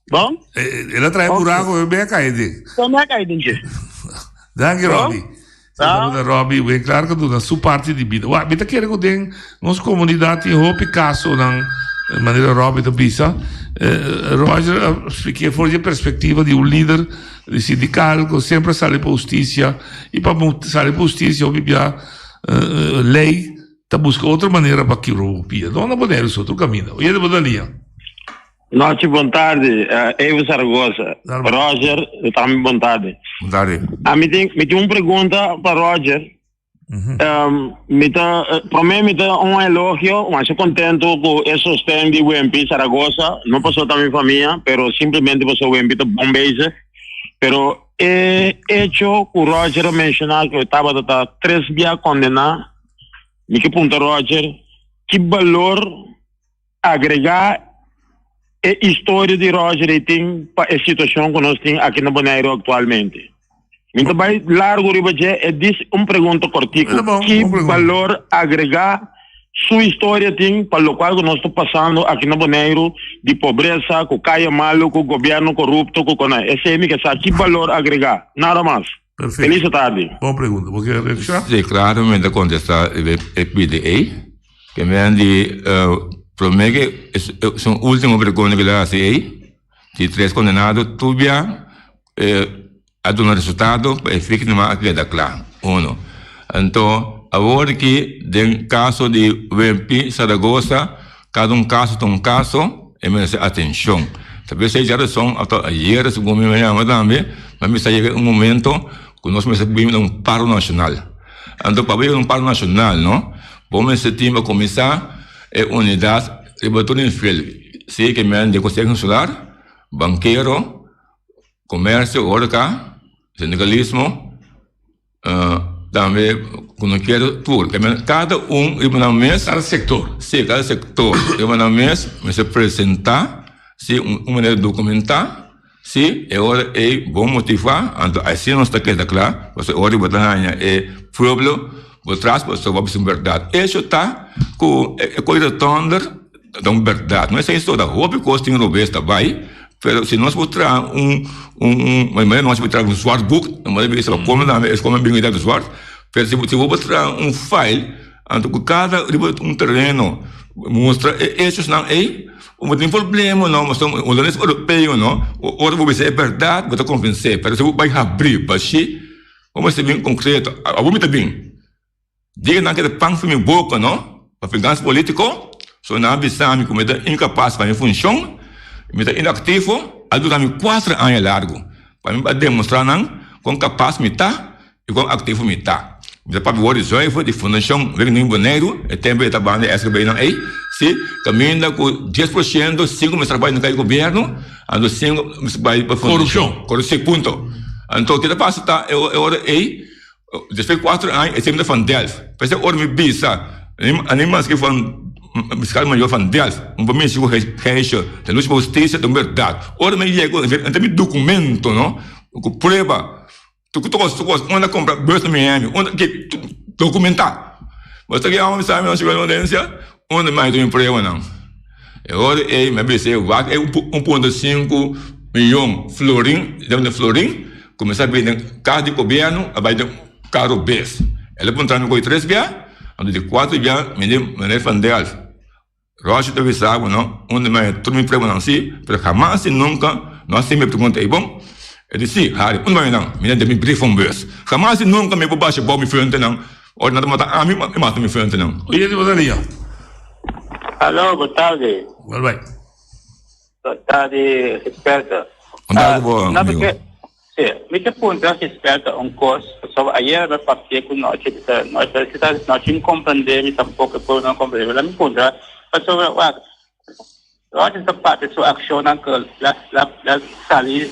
Bon? El a trae Ok. buraco, e be a kai den. E me a kai den dje. Danki Bon? Robbie. Ta. Saluda Robbie Winklar ku duna su parti di bida. Wak, mi ta kere ku den nos komunidat tin hopi kasonan manera Robbie ta bisa. Roger a spliké for di e perspektiva di un lider di sindikal ku semper a sali pa hustisia i pa sali pa hustisia hopi bia lei ta buska otro manera pa kibra bo pia. No na Boneiru so, tur kaminda. Oye bo ta lia. Nochi bon tardi, Evo Zaragoza. Roger, tambe bon tardi. Bon tardi. Ah, mi tin, mi tin un pregunta pa Roger. Um, mi ta, eh, promé mi ta un elogio, masha contento ku e sosten di Wempi Zaragoza. No pasó ta mi famia, pero simplemente pasó Wempi ta bon bezig. Pero e hecho ku Roger a menshoná ku e tabata ta tres bia kondená, mi ke punta Roger, ki balor Agregá e historia di Roger ei tin pa e situashon ku nos tin aki na Boneiru aktualmente. Mi ta bai largu riba dje, e dis un pregunta kòrtiku, ki balor agregá su historia tin pa lokual ku nos ta pasando aki na Boneiru di pobresa, ku kaya malu, ku gobièrnu korupto, ku kona. Esei mi ke sa, ki balor agregá? Nada mas. Perfecto. Feliz tardi. Bon pregunta. Bo kier reacciona? Sí, claro, mi ta contesta e pidi ei. Ke men di prome ke su ultimo pregunta ke el a hasi ei, di tres condenado tur bia a duna resultado pa e victima a keda kla, uno. Anto awor aki den caso di Wempi Zaragoza Kada un kaso ta un kaso, e merese atenshon. Ta p'esei djarason ata ayer segun mi a yama tambe, mi a bisa yega un momento ku nos mester bini na un paro nashonal. Anto pa bo yega na un paro nashonal no, bo mester tin pa kuminsá e unidat riba tur nivel, sea ke men den konseho insular, bankero, komersio, horeka, sindikalismo. Tambe ku no kier tur. Kada un riba nan mes. Kada sektor. Si, kada sektor riba nan mes mester presentá si un manera dokumentá si e ora ei bon motivá anto asina nos ta keda kla pasobra e ora ei bo ta haña e pueblo bo tras pasobra bo a bisa un bèrdat. Esho ta ku e kos di tònder Ta un berdad. No esei so, ta hopi cos tin robes ta bai, pero si nos por traha un, un, un, manera nos por traha un zwart boek, nos por bisa como tambe es como bin di zwart, pero si si bo por traha un file, anto cu cada riba un tereno mustra e hechosnan ei, bo tin problema no, pasobra un organismo europeo no, ora bo bisa e berdad bo ta convence, pero si bo bai habri bashi, bo mester bin concreto, abo mi ta bin. Diga nan keda pan for mi boka no, pa vengansa politico, so nan a bisa mi ku mi ta inkapas pa mi funshon, mi ta inaktivo, a dura mi kuater aña largu pa mi a demostra nan kon kapas mi ta i kon aktivo mi ta. Mi ta papia wòrdu zuiver di Fundashon Rekening Boneiru, e tempu e ta banda e SGB nan ei, si, kaminda ku dies por siento sinku mester bai na kai gobièrnu, anto sinku mester bai pa fundashon. Korupshon. Korupshon, punto. Anto ke ta pasa ta e ora ei. Despues di kuater aña e semper ta van Delft. P'esei ora mi bisa, ani maske van Fiskal Mayor van Delft, mi por mishi ku Gijsje, ta lucha pa hustisia, ta un bèrdat. Ora mi yega, enta mi dokumento no, ku prueba, tur kos, tur kos, unda kompra bus na Miami, unda ke, dokumentá. Bo ta kere bisa mi na audiencia, unda mi haña tur mi pruebanan. E ora ei mi a bisa e wak e un punto sinku miyon florin, de florin, kuminsá bini den kas di gobièrnu a bai den karo bes. El a puntra mi koe tres bia, anto di kuater bia mi di meneer Van Delft, Roger ta bisa bo no, unda mi haña tur mi pruebanan si, pero hamas i nunka no a hasi mi pregunta ei bon. E di si, Harry, unda mi haña nan? Mi den mi brievenbus. Hamas i nunka mi por basha bou mi fuentenan. Ora nan ta mata ami, mi mata mi fuentenan. Oye di bo ta lia. Aló, bo tardi. Wel bai. Bo tardi, Gilberto. Bo tardi bo, amigo. Sí, mi ke puntra Gisberta un kos, pasobra ayera mi a papia ku nochi, bisa nochi kisas nochi no komprendé mi tampoko e pueblo no komprendé mi, la mi puntra pasobra wak Roger ta papia su akshonnan ku la la la sali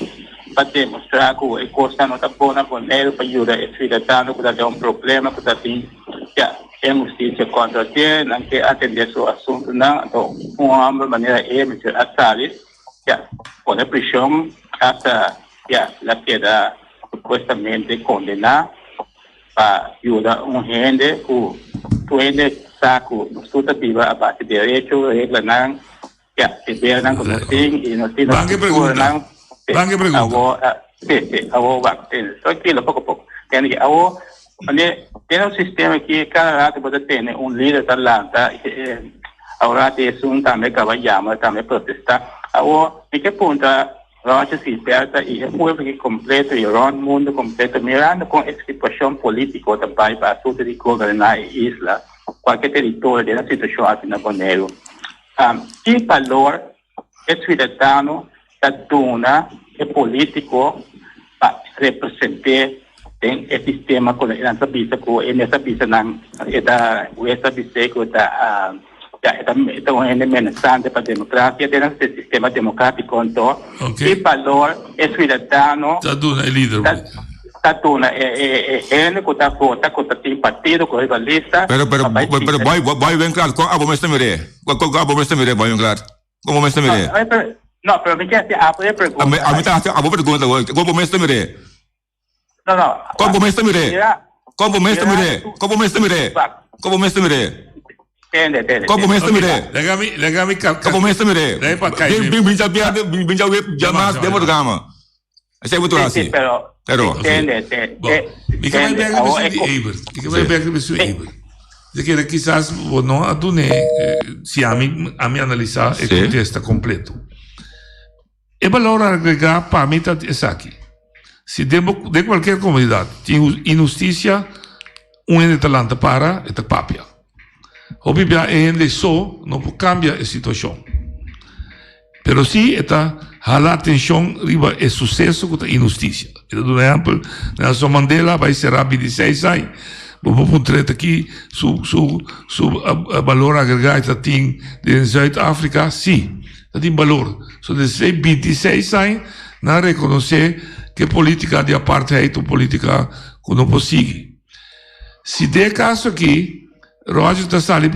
pa demostrá ku e kosnan no ta bon na Boneiru pa yuda e suidadano ku ta den un problema ku ta tin ya inhustisia kontra dje, nan ke atendé su asuntunan, anto un hòmber manera e mester a sali. Ya, pone prishon hasta ya la keda supuestamente kondená pa yuda un hende ku tur hende sa ku nos tur ta biba a base derecho, reglanan, ya, debernan ku nos tin i nos tin nos Ban ke pregunta. kulturanan. Sí, Ban ke pregunta. awor, sí, sí, awor wak, trankilo, poko poko. Tende ki awor, wanneer den nos sistema aki kada rato bo ta tene un lider ta lanta, awor a esun tambe kaba yama tambe protesta. Awor mi ke puntra Roger Gilberta i e pueblo aki kompleto i rònt mundu kompleto mirando kon e situashon politiko ta bai pa asuntu di goberná e isla, kualke teritorio den e situashon aki na Boneiru. Ki balor E suidadano ta duna e politico pa represente den e sistema cu nan ta bisa cu e mes a bisa nan e ta hues a bis'e cu e ta e ta e ta un hende menasante pa democracia den e sistema democratico anto ki balor e suidadano ta duna e lider ta duna e hende cu ta vota cu ta tin partido cu riba lista Pero pero pero boy boy wen klaar con abo mes ta mire con abo mes ta mire boy wen klaar. Kon bo mes ta mir'é? No, pero mi ke hasi abo e pregunta. Ami ta hasi abo pregunta awor. Kon bo mes ta mir'é? No, no. Kon bo mes ta mir'é? Kon bo mes ta mir'é? Kon bo mes ta mir'é? Kon bo mes ta mir'é? Tende, tende. Kon bo mes ta mir'é? Laga mi, laga mi Kon bo mes ta mir'é? Bin, bin, bin djabièrnè, bin, bin djawe, djamars den programa. Esei bo tur hasi. Sí, pero. Pero. Tende, tende. Bo, mi ke bai bek riba esun di Ebert. Mi ke bai bek riba esun Ebert. Di kere kisas bo no a dun'é, si ami, ami analisá e kontesta kompleto. E balor agregá pa mi ta esaki, si den bo, den kualkier komunidat tin inhustisia, un hende ta lanta para, e ta papia. Hopi bia e hende so no por kambia e situashon. Pero si e ta hala atenshon riba e suseso ku ta inhustisia. Mi ta duna ehèmpel, Nelson Mandela a bai será bintiseis aña. Bo por puntra ta ki su su su balor agregá e ta tin den Zuid Afrika? Si, ta tin balor. So desde bintiseis aña nan a rekonosé ku e polítika di apartheid ta un polítika ku no por sigui. Si den e kaso aki Roger ta sali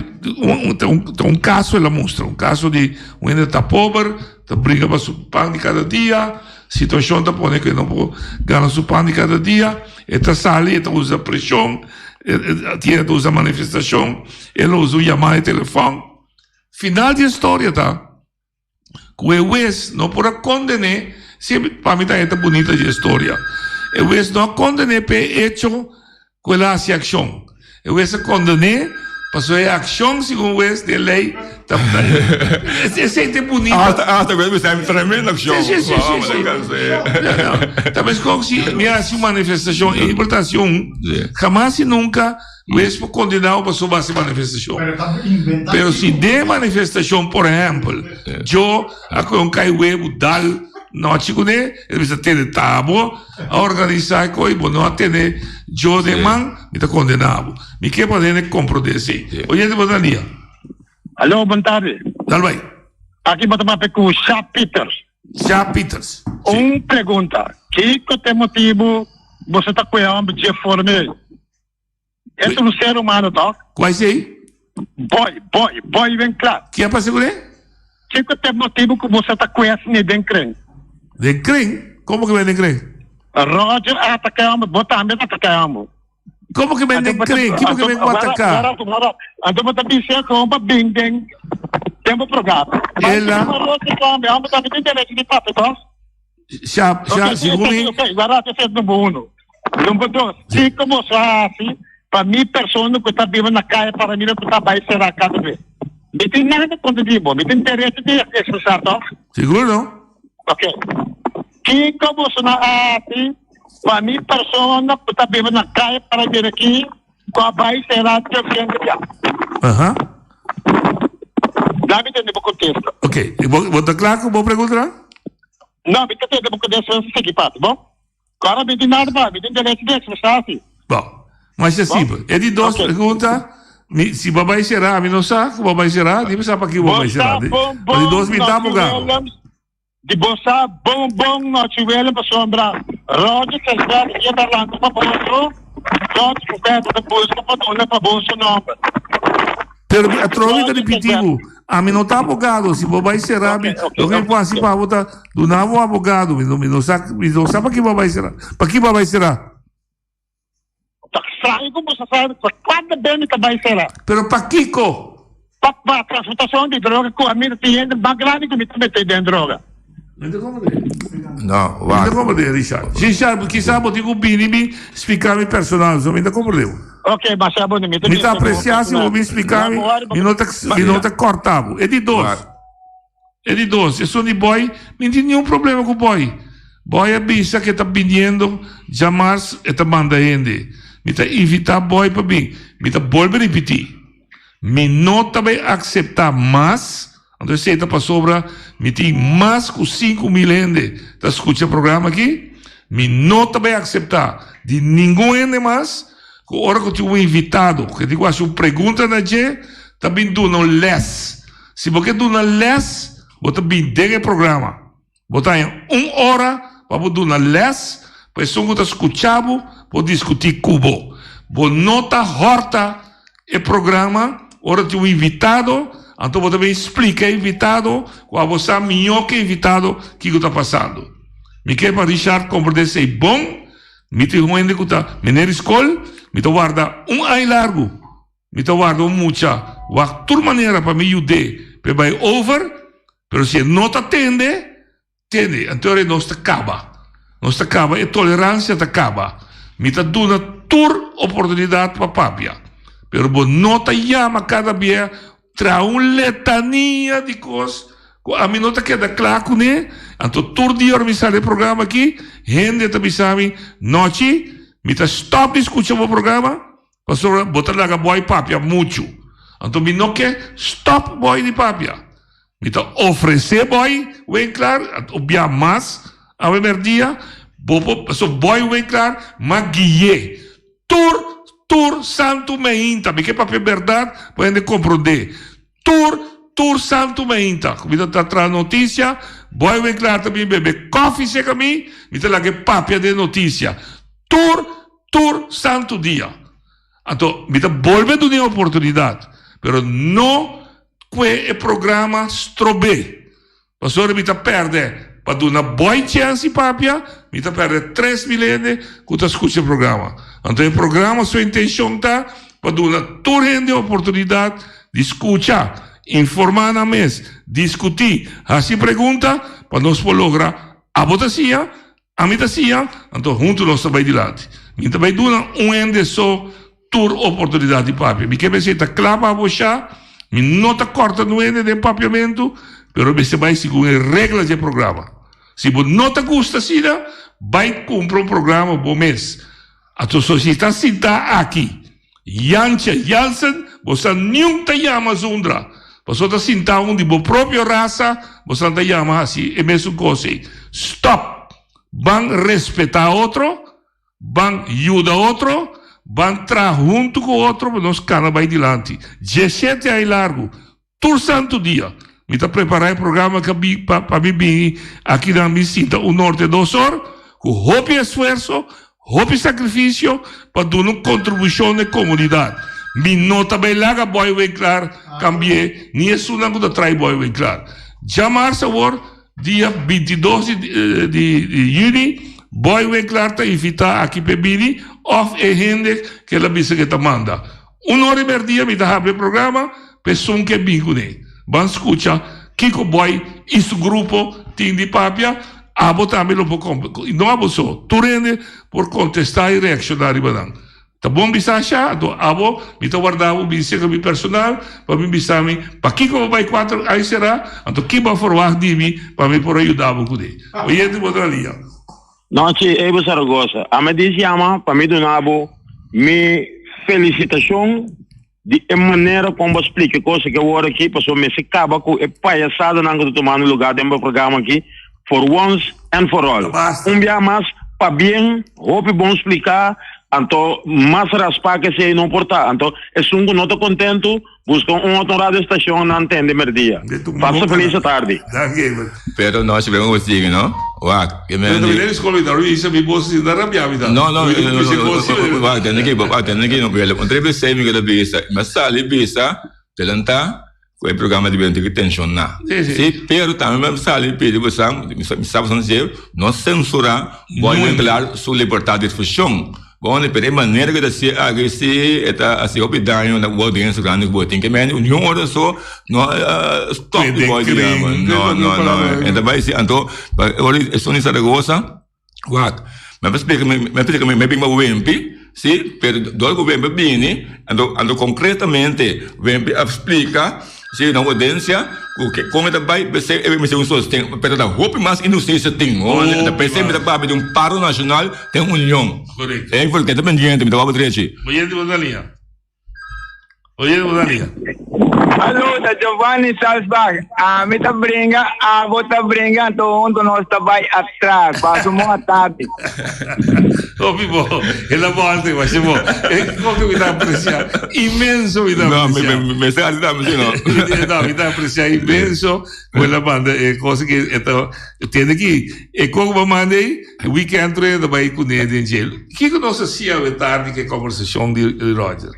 ta un kaso el a mustra, un kaso di un hende ta pober, ta bringa pa su pan di kada dia, situashon ta pone ku e no por gana su pan di kada dia, e ta sali e ta usa preshon, e ta usa manifestashon, el a usa un yamada di telefòn. Final di e storia ta. Ku e wes no por a kondené, si pa mi ta e ta bunita dje storia. E wes no a kondené p'e echo ku el a hasi akshon. E wes a kondené pasobra e akshon segun wes den lei ta esei ta e bunita. Asta asta wes bisa e tremendo akshon. Si si si si. Ta meskos si mi a hasi un manifestashon e por ta hasi un hamas i nunka. Wes por kondená bo pasobra bo hasi manifestashon. Pero si den manifestashon, por ehèmpel, yo a kohe un kai webu dal nochi kuné, e ta bisa tene ta bo a organisá e kos i bo no a tene yo den man, mi ta kondená bo. Mi ke pa hende komprondé esei. Oyente bo ta lia. Aló, bon tardi. Dal bai. Aki bo ta papia ku Sha Peters. Sha Peters. Un pregunta, kiko ta e motibu boso ta kue hòmber dje forma ei? E ta un ser humano toch? Kua esei? Boy, boy, boy ben kla. Ke a pasa ku ne? Kiko ta e motibu ku boso ta kue asina den kren? Den kren? Komo ke ben den kren? Roger a ataka e homber, bo tambe ta ataka e homber. Komo ke ben den kren? Kiko ke ben ku ataka? Anto bo ta bisa ku homber bin den den bo programa. Ela. Roger tambe, homber tambe tin derecho di papia toch? Sha, sha, segun mi. Ok, wara te set number uno. Number dos, kiko boso a hasi pa mi persona ku ta biba na kaya para mira ku ta bai sera kada bes? Mi tin nada kontra di bo, mi tin derecho di ekspresá tòg? Sigur no. Ok. Kiko boso na a hasi pa mi persona ku ta biba na kaya para mira ki ku a bai sera doscientos ya? Aha. Dami tende bo kontesta. Ok, bo, bo ta kla ku bo pregunta? No, mi ta tende bo kontesta, sigui papia, bo? Kòrda mi tin nada pa, mi tin derecho di ekspresá si. Bon, masha simpel. E di dos pregunta, mi, si bo bai será, mi no sa ku bo bai será, ni mi sa pakiko bo bai será. Bo sa bon Pa di bon dos mi ta Nochi abogado. Willems, di bo sa bon bon Nochi Willem pasobra Roger Gilbert ya ta lanta pa boso, Roger Gilbert ta buska pa duna pa bo su nòmber. Pero mi atrobe ta ripití bo, ami no ta abogado, si bo bai será mi, loke mi por hasi pa bo ta duna bo un abogado, mi no mi no sa mi no sa paki bo a bai será, paki bo a bai será. Ta straño ku bo sa sa pa kuantu be mi ta bai será. Pero pakiko? Pa pa transportashon di droga ku ami ta tin hende mas grandi ku mi ta mete den droga. Mi ta komprendé. No, Mi ta wak. komprendé, Richard. Richard, kisa bo tin ku bini mi splika mi personal, so mi ta komprendé bo. Ok, masha bo, mi ta Mi ta bisa bo apresia si bo personal. bin splika Na mi, bo hora mi no ta, mi no ta kòrta bo. E di dos, Wak. e di dos, esun di Boy, mi no tin niun problema ku Boy. Boy a bisa ku e ta biniendo djamars, e ta manda hende. Mi ta invitá Boy pa bin. Mi ta bolbe ripití. Mi no ta bay acepta mas, anto esey ta pasobra mi tin mas cu 5000 hende ta scucha e programa aki, mi no ta bay acepta di ningun hende mas cu ora cu tin un invitado cu tin cu haci un pregunta na dje ta bin duna un les. Si bo ke duna les bo ta bin den e programa. Bo ta haña un ora pa bo duna lès pa esun ku ta skucha bo por diskutí ku bo. Bo no ta hòrta e programa ora tin un invitado, anto bo ta bin splika e invitado ku abo sa mihó ku e invitado kiko ta pasando. Mi ke pa Richard komprendé esei bon. Mi tin un hende ku ta meneer di skol, mi ta warda un aña largu. Mi ta warda un mucha wak tur manera pa mi yud'é pa e bai over, pero si e no ta tende, tende, anto ora nos ta kaba. Nos ta kaba, e toleransia ta kaba. Mi ta duna tur oportunidat pa papia, pero bo no ta yama kada bia traha un letania di kos ku ami no ta keda kla kuné. Anto tur dia ora mi sali e programa aki, hende ta bisa mi, Nochi, mi ta stòp di skucha bo programa, Pasobra bo ta laga boy papia muchu. Anto mi no ke stop boy di papia. Mi ta ofrece boy Winklaar, anto bia mas awe merdia, bo por, pasobra boy Winklaar m'a gui'é tur, tur santu meinta. Mi ke papia berdad pa hende comprende. Tur, tur santu meinta ku mi ta ta traha notisia, boy Winklaar ta bin bebe kofi serka mi, mi ta lag'é papia den notisia. Tur, Tur santu dia. Anto mi ta bolbe duna e oportunidat, pero no kue e programa strob'é. Pasobra mi ta pèrdè pa duna Boy chèns di papia, mi ta pèrdè 3000 hende ku ta skucha e programa. Anto e programa su intenshon ta pa duna tur hende oportunidat di skucha, informá nan mes, diskutí, hasi pregunta pa nos por logra abo ta siña Ami ta siña, anto huntu nos ta bai dilanti. Mi ta bai duna un hende so tur oportunidat di papia. Mi ke mester ta kla pa bo sha, mi no ta kòrta nu hende den papiamentu, pero mester bai segun e regla dje programa. Si bo no ta gusta asina, bai kumpra un programa bo mes. Anto so si ta sintá aki, Jantje Jansen, bo sa niun ta yama Zundra. Pasobra ta sintá un di bo propio rasa, bosan ta yama hasi e mesun kos ei. Stop! Ban respetá otro, ban yuda otro, ban traha huntu ku otro pa nos kana bai dilanti. Dieshete aña largu, Tur santu dia mi ta prepará e programa ka bi pa pa mi bini akinan mi sinta un norte dos or ku hopi esfuerso, hopi sakrifisio pa duna un kontribushon na e komunidat. Mi no ta bai laga Boy Winklaar kambi'é ni esunnan ku ta trai Boy Winklaar. Djamars awor dia 22 di di di yüni Boy Winklaar ta invitá aki p'e bini òf e hende ku el a bisa ku e ta manda. Un ora i merdia mi ta habri e programa pa esun ke bin kuné. Ban skucha kiko Boy i su grupo tin di papia. Abo tambe lo por i no abo so, tur hende por kontestá i reakshoná riba nan. Ta bon bisa asha, anto abo mi ta warda bo bin serka mi personal pa bin bisa mi pakiko bo bai kuater ai será, anto ki bo a forwagt di mi pa mi por a yuda bo kuné. Oyente bo ta lia. Nochi, Abel Zaragoza. Ami a dis yama pa mi duna bo mi felicitacion di e manera con bo a splica e cos aki awor aki, pasobra mester caba cu e payasadonan cu ta tumando lugar den bo programa aki for once and for all. Basta. Un bia mas, Pabien, hopi bon spliká, anto mas raspá ke esei no por ta. Anto esun ku no ta kontentu, buska un otro radio stashon nan tende merdia. Pasa felis atardi. Danki Eber. Pero no si bem sigui no wak ke men di. No no wak tende ki wak tende ki no un triple C mi ke ta bisa mi a sali bisa delanta Ku e programa di bira tin ki tenshoná. Sí, pero tambe mi sali pidi bosan, mi sa bosan dje, no sensurá Boy Winklaar su libertad di ekspreshon. Bon, pero e manera ku e ta hasié aki sí e ta hasi hopi daño na bo oudiensia grandi ku bo tin. Ke mende niun ora so no a stòp di Boy di yama. No, no, no. E ta bai si. Anto, ora esun di Zaragoza. Wak, mi a splika, mi a splika, mi a bin pa Wempi, si, pero dor ku Wempi a bini, anto, anto konkretamente Wempi a splika, si, na oudensia, ku ke kon e ta bai, p'esei e mester un sosten, pero ta hopi mas inhustisia tin, ta p'esei mi ta papia di un paro nashonal den union. Korekto. E porque ta pendiente, mi ta wak drechi. Oyente bo ta liña. Oye, bo ta liga. Alo, ta Giovanni Salzbach. Ami ta bringa, abo ta bringa, anto hunto nos ta bai atras. Pasa un bon atardi. Hopi bo, e la bolte, masha bo. E koke mi ta aprecia, inmenso mi ta aprecia. No, mi sa así tambe, si no. No, mi ta aprecia inmenso ku e la manda e cosa ki e ta tende ki e koko bo manda ei, weekend trae ta bai kuné den dje. Kiko nos a siña awe tardi ku e kombersashon di Roger?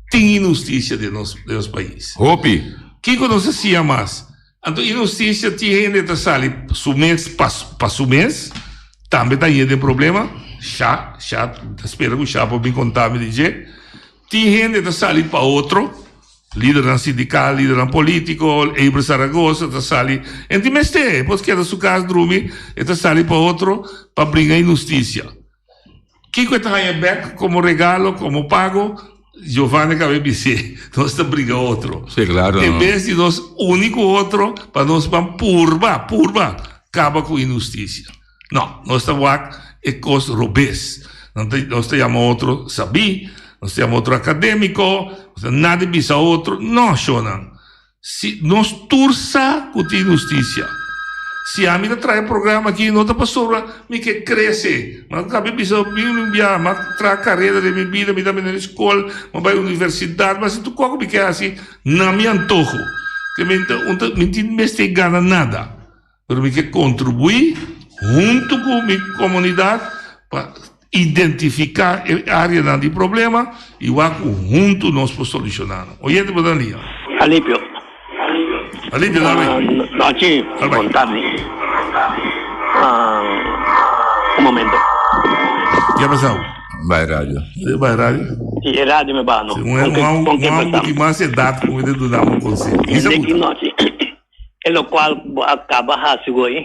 Tin inhustisia den nos den nos pais. Hopi. Kiko nos a siña mas? Anto inhustisia tin hende ta sali su mes pa pa su mes, tambe ta hañ'é den problema. Sha, Sha ta spera ku Sha por bin konta mi di dje. Tin hende ta sali pa otro, lidernan sindikal, lidernan polítiko, Eber Zaragoza ta sali, en tin mester, e por keda su kas drumi, e ta sali pa otro pa bringa inhustisia. Kiko e ta haña bek komo regalo, komo pago? Giovanni kaba e bis'é, Nos ta briga otro. Sí, klaro. En bes di nos uni ku otro pa nos ban purba, purba kaba ku inhustisia. No, nos ta wak e kos robes. Nos ta yama otro sabí, nos ta yama otro akadémiko, nos ta nada bisa otro. No, shownan. Si nos tur sa ku tin hustisia. Si ami ta traha e programa aki no ta pasobra mi ke krese. Ma ta bin bisa mi un biaha mi a traha karera den mi bida, mi ta bini na skol, mi a bai universidat, mi a hasi tur kos ku mi ke hasi na mi antoho. Ke mi ta mi tin mester gana nada. Pero mi ke kontribuí huntu ku mi komunidat pa identifiká e áreanan di problema i wak ku huntu nos por solushoná nan. Oyente por ta liña. Alipio. Alipio, dal bai. Nochi, bon tardi. Un momento. Ke a pasau? Bai radio. Bai radio? Si, e radio me ba no. Un homber di mas edat ku mi ta duna un konseho. Hende ki nochi. E lokual ku bo a kaba hasi goi,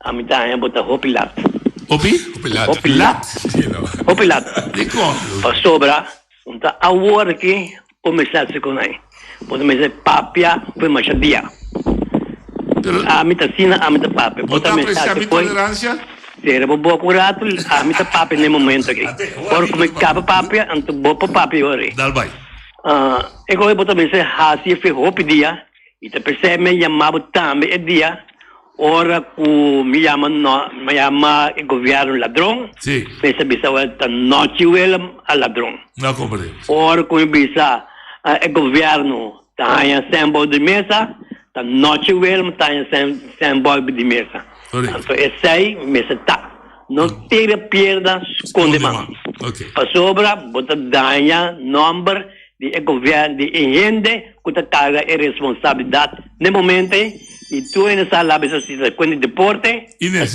ami ta haña bo ta hopi lat. Hopi? Hopi lat. Hopi lat. Dikon? Pasobra un ta awor aki kuminsá hasi ku nan. Bo ta mester papia for masha dia. Ami ta asina, ami ta papia. Bo ta apresia mi toleransia? Sera bo boka un ratu, ami ta papia na e momento aki. Ora ku mi kaba papia, anto bo por papia ora ei. Dal bai. E goi bo ta mester hasi efe hopi dia. I ta p'esei mi a yama bo tambe e dia ora ku mi yama no mi yama e gobièrnu ladron. Sí. Mi sa bisa wèl ta nochi Willem a ladron. No komprendé. Ora ku mi bisa e gobièrnu ta haña sèn bou di mesa, ta nochi Willem ta haña sèn sèn bou di mesa. Korekto. Anto esei mester ta. No tira pierda skonde man. Oké. Pasobra bo ta daña nòmber di e gobièrnu, di e hende ku ta karga e responsabilidat n'e momento ei, i tur hende sa labi su si ta kuenta di deporte,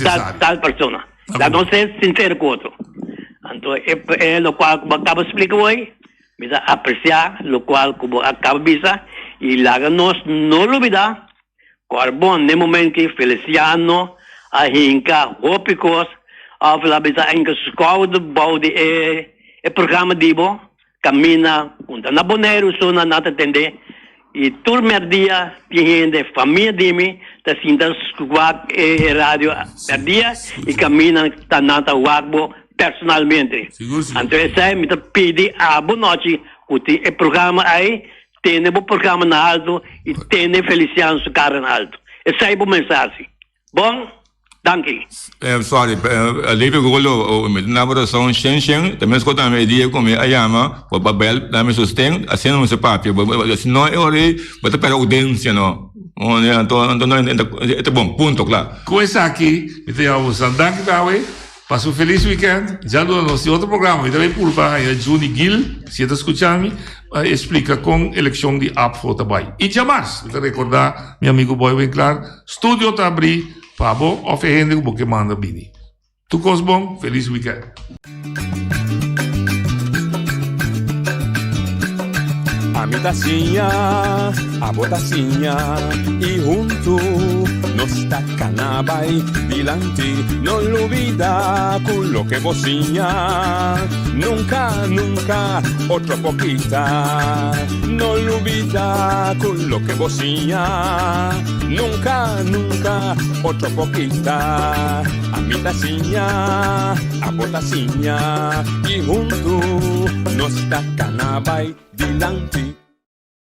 ta tal persona. Laga nos ser sinsero ku otro. Anto e e lokual ku bo a kaba splika hoy, mi ta apresiá lokual ku bo a kaba bisa, i laga nos no lubidá Corbon n'e momento ki Feliciano a hinka hopi kos of la bisa a hinka su skouder bou di e e programa di bo kaminda ku ta na Boneiru so nan ta tende i tur merdia tin hende famia di mi ta sinta wak e radio merdia i kaminda ta nan ta wak bo personalmente anto esei mi ta pidi abo nochi ku tin e programa ai Tene bo programa na alto y tene Feliciano su cara na alto. Esey bo mensahe. Bon? Danki. Sorry, Levi Golo, mi ta na rason shen shen, ta mes kos tambe e dia ku mi a yama pa bel na mi sosten, asina nos a papia, si no e ora ei bo ta perde oudensia no, anto e ta bon, punto, kla. Ku esaki mi ta yama boso danki tawe, pasa un felis weekend, djaluna nos tin otro programa, mi ta bay purba haña Juni Gil, si e ta skucha mi, pa e splika kon elekshon di APFO ta bay. I djamars mi ta rekorda mi amigu Boy Winklaar, studio ta abri. Pa bo of e hende ku bo ke manda bini. Tur kos bon, felis weekend. Ami ta siña, abo ta siña, i huntu nos ta kana bai dilanti. No lubida ku loke bo siña, nunka, nunka otro por kita. No lubida ku loke bo siña. Nunca, nunca, otro por kita. Ami ta siña, abo ta siña, y huntu nos ta cana bay dilanti.